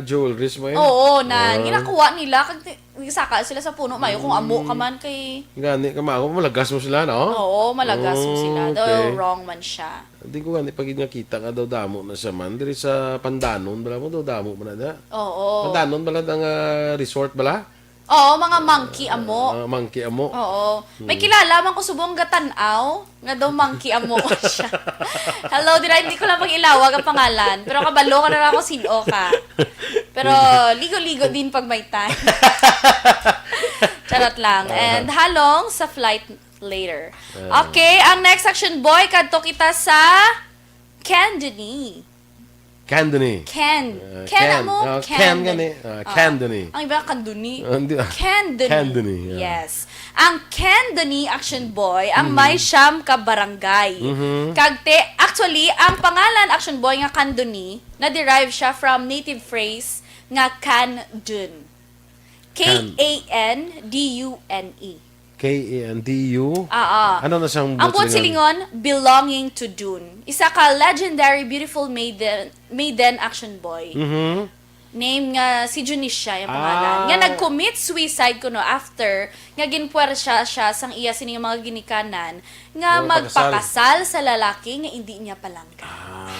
jewelries mo, eh? Oo, na, Ah. ginakuha nila, kag ti-, saka sila sa puno, mayo kung amo ka Mm. man kay Gani ka, ma-, malagas mo sila, no? Oo, malagas mo sila. Oh, Daw okay. wrong man siya. Di ko gani pag nakita nga daw damo na siya man. Diri sa Pandanon, bala mo, daw damo man na da. Oo. Pandanon, bala, ang, ah, resort, bala? Oo, mga monkey amo. Ah, monkey amo. Oo. May Hmm. kilala man ko subong gatan-aw, nga daw monkey amo siya. Hello, dira, hindi ko lang pag-ilawag ang pangalan. Pero kabalo ko na lang kung sino ka. Pero ligo-ligo din pag may time. Charot lang. Ah. And halong sa flight later. Ah. Okay, ang next, Action Boy, kadto kita sa Candoni. Candoni. Ken. Uh, Ken Ken. Amo, Oh, Ken. Ken gani. Uh, Ah, Candoni. Ang iba, Candoni. Ah, hindi, ah. Candoni. Candoni, yeah. Yes. Ang Candoni, Action Boy, ang Mhm. may siyam ka barangay. Mhm. Kag te-, actually, ang pangalan, Action Boy, nga Candoni, na-derive siya from native phrase nga Can Dun. Can. K A N D U N E. K A N D U? Ah, ah. Ano na siyang Ang buot buot silingon? Silingon, belonging to Dune. Isa ka legendary beautiful maiden, maiden, Action Boy. Mhm. Name nga si Junisha yung pangalan. Ah. Nga nag-commit suicide kuno after nga ginpuwersa siya sang iya sining mga ginikanan nga Oh, magpakasal. Magpakasal sa lalaki nga hindi niya palangga. Ah,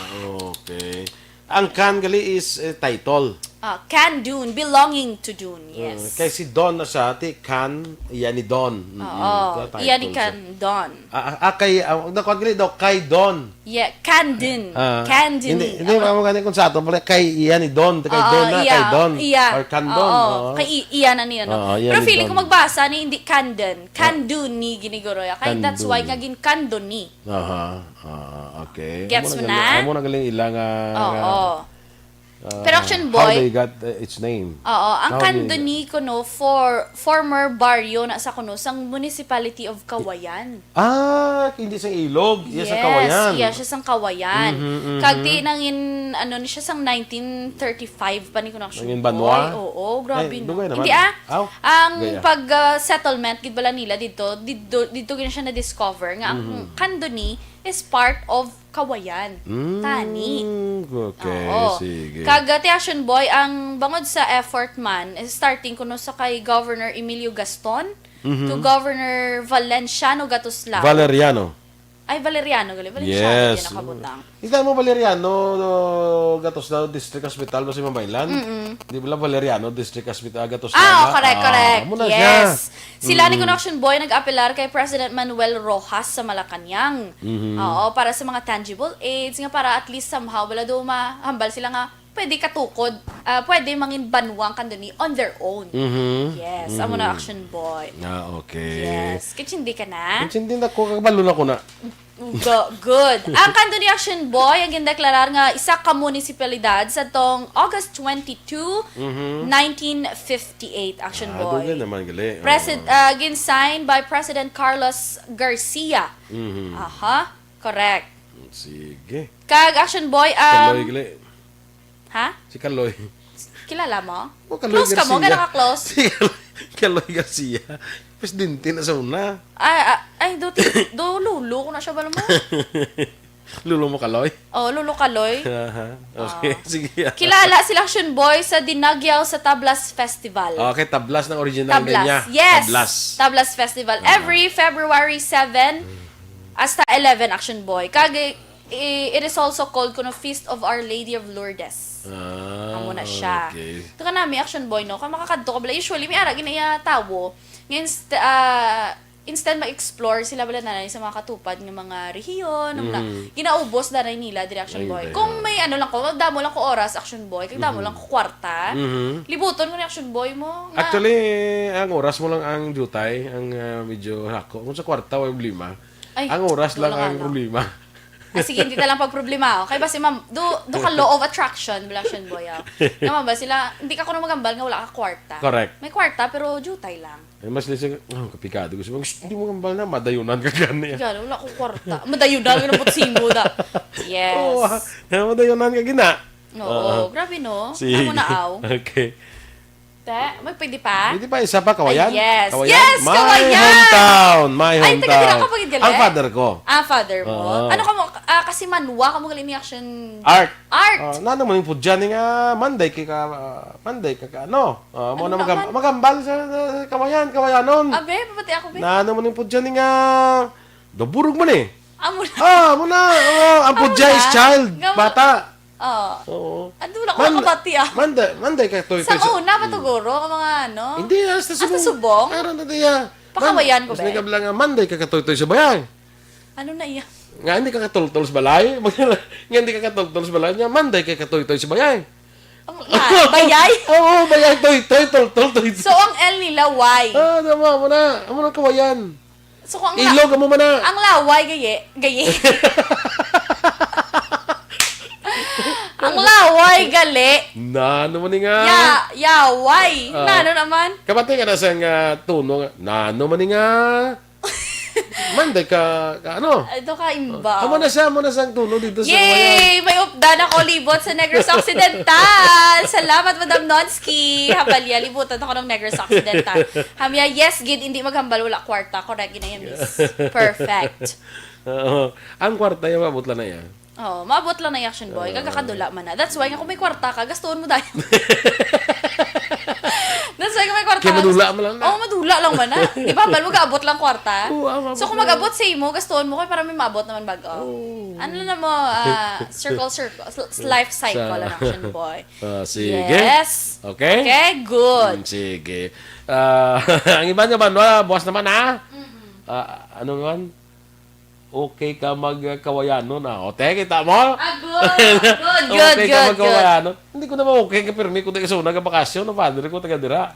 okay. Ang Can gali is, eh, title. Ah, Can Dune, belonging to Dune, yes. Uh, kay si Don na siya, ti Can, iya ni Don. Mm, Oo, title iya ni siya. Can Don. Ah, ah, ah, kay, ah, nakuha gali daw, kay Don. Yeah, Can Dune. Ah, Can Dune. Hindi, hindi, amo gani kung sa ato pala, kay iya ni Don, kay Oo, Don na, iya, kay Don. Iya. Or Can Don, Oo, oo. Kay i-, iya na niya, no? Oo, iya ni Don. Pero feeling ko magbasa ni, hindi Can Dun. Can Dune ni giniguro ya. Kay that's why nga gin Can Dune ni. Aha, ah, okay. Gets mo na? Amo na galing, amo na galing ila nga, Oo. Ah, Pero Action Boy, how they got, uh, its name? Oo, ang Candoni kuno, for, former baryo na sa kuno sang Municipality of Cauayan. Ah, hindi sa Ilog, iya sa Cauayan. Yes, iya siya sang Cauayan. Mhm, mhm. Kag ti nangin, ano, ni siya sang nineteen thirty-five pa ni kuno, Action Boy. Nangin banwa? Oo, grabe, no? Dugay naman. Hindi, ah. Aw, ang pag, ah, settlement gid bala nila dito, dito, dito gid siya na-discover nga ang Candoni is part of Cauayan. Mm, Tani. Okay, sige. Oo. Kag, uh, ti Action Boy, ang bangod sa effort man, eh, starting kuno sa kay Governor Emilio Gaston to Governor Valenciano Gatuslao. Valeriano. Ay, Valeriano, gali. Valenciano, yes. Di nakabutang. Kita mo, Valeriano, no, Gatuslao District Hospital, ba sa Mabaylan? Mm-mm. Di ba lang Valeriano District Hospital, Gatuslao? Ah, oh, correct, correct. Amo na siya. Yes. Sila ni kuno Action Boy nag-apelar kay President Manuel Roxas sa Malacañang. Mhm. Oo, para sa mga tangible aids, nga para at least somehow, wala daw mahambal sila nga pwede katukod, ah, pwede mangin banwang Candoni on their own. Mhm. Yes, amo na Action Boy. Ah, okay. Yes, kachindi ka na? Kachindi na ko, kabalo na ko na. Go-, good. Ang Candoni Action Boy ang gindeklarar nga isa ka munisipalidad sa tong August twenty-two, nineteen fifty-eight, Action Boy. Ah, dugay naman gali. Presid-, ah, gin-sign by President Carlos Garcia. Mhm. Aha, correct. Sige. Kag Action Boy, um, Kaloy gali. Ha? Si Kaloy. Kilala mo? Oh, Kaloy Garcia. Close ka mo? Gano'n ka close? Si Kaloy, Kaloy Garcia. Presidente na sa una. Ay, ah, ay, do, ti-, do, lolo ko na siya, bala mo. Lolo mo, Kaloy? Oh, Lolo Kaloy. Aha. Okay, Ah. Sige. Kilala sila Action Boy sa Dinaguiao sa Tablas Festival. Okay, Tablas ng original name niya. Tablas. Yes. Tablas. Tablas Festival. Ah. Every February seven hasta eleven, Action Boy. Kag i- it is also called kuno Feast of Our Lady of Lourdes. Ah, Amo na siya. Okay. Ito ka nami, Action Boy, no? Kung makakadto ka bala, usually, may ara ginaya tawo. Nga inst- ah, instead mag-explore sila bala nanay sa mga katupad nga mga rehiyon, na Mhm. ginaubos nanay nila, diri, Action Ay, Boy. okay. Kung may ano lang ko, damo lang ko oras, Action Boy, kag damo lang ko kwarta, Mhm. libuton ko ni Action Boy mo. Nga, Actually, ang oras mo lang ang jutay, ang ah, medyo hako. Kung sa kwarta, wala problema. Ay, Ang oras lang wala ang nga, no? problema. Ah, sige, hindi ta lang pagproblema. Okay, basi ma'am, do, do ka law of attraction, bala, Action Boy, ah. Nga, ma'am, ba sila, hindi ka kuno magambal nga wala ka kwarta. Correct. May kwarta, pero jutay lang. Eh, mas lisig, oh, kapikado ko. Gusto, hindi mo gambal na, madayunan ka gani. Gano'n, wala akong kwarta. Madayunan ka ng putsimo da. Yes. Oo, ah, madayunan ka gina. Oo, grabe, no? Sige. Amo na, aw. Okay. Te, may pwede pa? Pwede pa, isa pa, Kawayan? Ay, yes. Kawayan? Yes, My Kawayan! hometown! My Ay, taga dira hometown! ka pa gid gali? Ang father ko. Ah, father mo. Oo. Ano ka mo? Ah, kasi manwa ka mo gali ni Action Art. Art! Ah, na naman yung pudyan ni nga Monday kay ka, ah, Monday ka, ka ano? Ah, mo Ano na magam- naman? magambal sa, sa Kawayan, Kawayanon. Abe, papati ako, be. Na naman yung pudyan ni nga Daburog man eh. Amo na. Ah, mo na. Oh, ang Amo pudya na. is child. Nga mo- Bata. Oo. Oo. Ano na ko nakabati, ah? Manda, Monday ka toy Sa toy sa- una, pa to, guro, ang mga ano? Hindi, hasta Hasta subong. subong? Meron na diya. Pakawayan ko, Mas be. may kabila nga, Monday ka katoy-toy sa bayay. Ano na iya? Nga, hindi ka katultol sa balay. Nga, hindi ka katultol sa balay. Nga, Monday ka katoy-toy sa bayay. Ang, ah, bayay? Oo, bayay, toy-toy, tol-tol, toy-toy. So, ang L nila, Y. Ah, tama mo na. Amo na kawayan. So, kung ang, Ilog, amo man na. ang laway, gaye, gaye. Ang laway, gali. Na, ano man ni nga? Ya, yaway. Ah. Na, ano naman? Kapatid ka na sa nga tono nga, nano man ni nga? Manday ka, ka ano? Ito ka, imba. Amo na siya, amo na siya ang tono dito sa kawayan. Yay! May updan ako libot sa Negros Occidental. Salamat, Madam Nonsky. Habalya, libutan ako ng Negros Occidental. Hamya, yes, gid, hindi maghambal, wala kwarta. Correct, gid na yan, miss. Perfect. Oo. Ang kwarta yung mabot lang na yan. Oh, maabot lang na yung action boy. Kagakadula man na. That's why nga kung may kwarta ka, gastuon mo dahil. That's why kung may kwarta Kaya ka, madula gusto- man lang na. Oo, madula lang man na. Di ba, hambal mo gaabot lang kwarta? Oo, ah, maabot So, kung lang. Mag-abot sa imo, gastuon mo kay para may maabot naman bag-o. Oo. Ano na mo, ah, circle, circle, sl- life cycle Sa- ang action boy. Ah, sige. Yes. Okay? Okay, good. Mm, sige. Ah, ang iba naman, wala, buwas naman, ha? Ah, ano naman? Okay ka magkawayanon, ha? O, te, kita mo? Ah, good. Good, good, Okay ka good, good. magkawayanon. Hindi ko naman okay ka pirmi kung taga sa una ka bakasyon, no? Padre ko taga dira.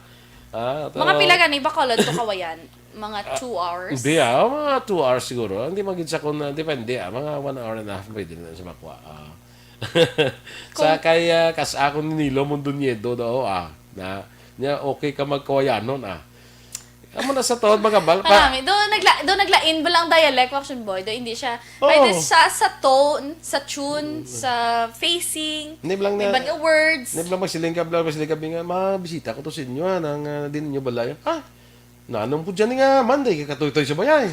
Ah, Mga to- pila gani ba, Colon, to Kawayan? Mga two hours? Hindi ah, mga two hours siguro. Hindi magid sa kung depende ah, mga one hour and a half pwede na sa makwa. Ah. Sa kay ah, kas ako ni Nilo Mondoñedo daw ah, na niya okay ka magkawayanon ah. Amo na sa tuod, mga bal pa. Kanami, do nagla do naglain ba lang dialect, action boy? Do hindi siya. Oo. Ay, do sa sa tone, sa tune, sa facing, Hindi lang may na- iba nga words. Hindi lang magsiling ka, lang magsiling ka, nga, mga bisita ko to sa inyo, ah, nang uh, din ninyo balay. Ah, nanong po dyan nga Monday, kakatoy-toy sa bayay.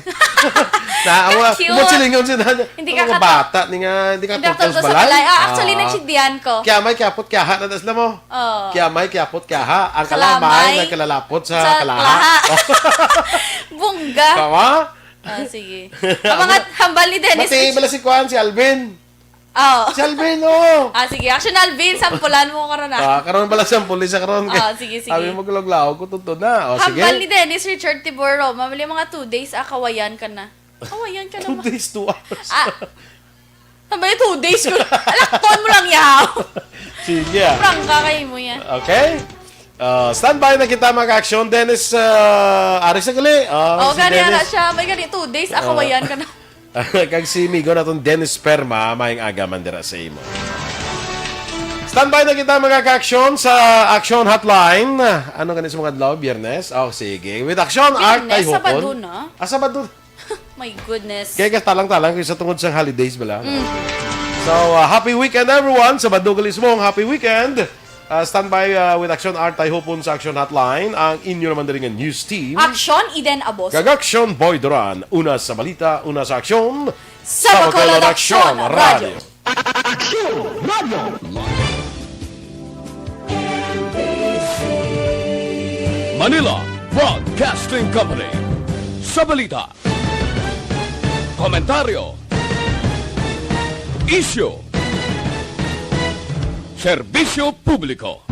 Na, ang mga, Cute. umot silingon siya na, Hindi ang mga ka kato- bata ni nga, hindi ka Hindi ako toy sa sa balay. balay. Ah, actually, Ah. nagsindihan ko. Kaya may kapot, kaya ha, na tas mo. Oh. Kaya may kapot, kaya ha. Ang Kalamay. kalamay, nagkalalapot sa, Sa kalaha. kalaha. Bungga. Tama? Ah, sige. Ang mga hambal ni Dennis. Mati, bala si Kwan, si Alvin. Oh. Si Alvin, oh. Ah, sige. Action, Alvin, sampulan mo ko ron, ah. Ah, karon pala siyang pulis sa karon. Ah, sige, sige. Sabi mo, gulog-laog ko, tuntun na. Oh, sige. Hambal ni Dennis Richard Tibor Roma, mali mga two days, ah, kawayan ka na. Kawayan ka Two naman. days, two hours. Ah, hambal niya two days ko. Alakton mo lang, yaw. Sige, ah. Prangka kayo mo yan. Okay? Ah, standby na kita, mga action. Dennis, ah, Aris na gali. Ah, Oh, si gani na Dennis. siya. May gani two days, ah, Ah. kawayan ka na. Kag si Migo naton Dennis Perma, maayong aga man dira sa imo. Standby na kita, mga ka-aksyon, sa Action Hotline. Ano gani sa mga adlaw? Biyernes? Oh, sige. With Action, Art Biyernes, Tayhopon. Sabado na. Ah, Sabado. My goodness. Kaya ka talang-talang kay sa tungod sang holidays bala. So, uh, happy weekend, everyone. Sabado gali subong, happy weekend. Uh, standby uh, with Action Art Tayhopon sa Action Hotline, ang inyo naman diri nga news team. Action, Eden Abos. Kag Action Boy Duran, una sa balita, una sa aksyon. Sa Bacolod Aksyon Radio. Aksyon Radio. Manila Broadcasting Company. Sa balita, komentaryo, isyu, serbisyo publiko.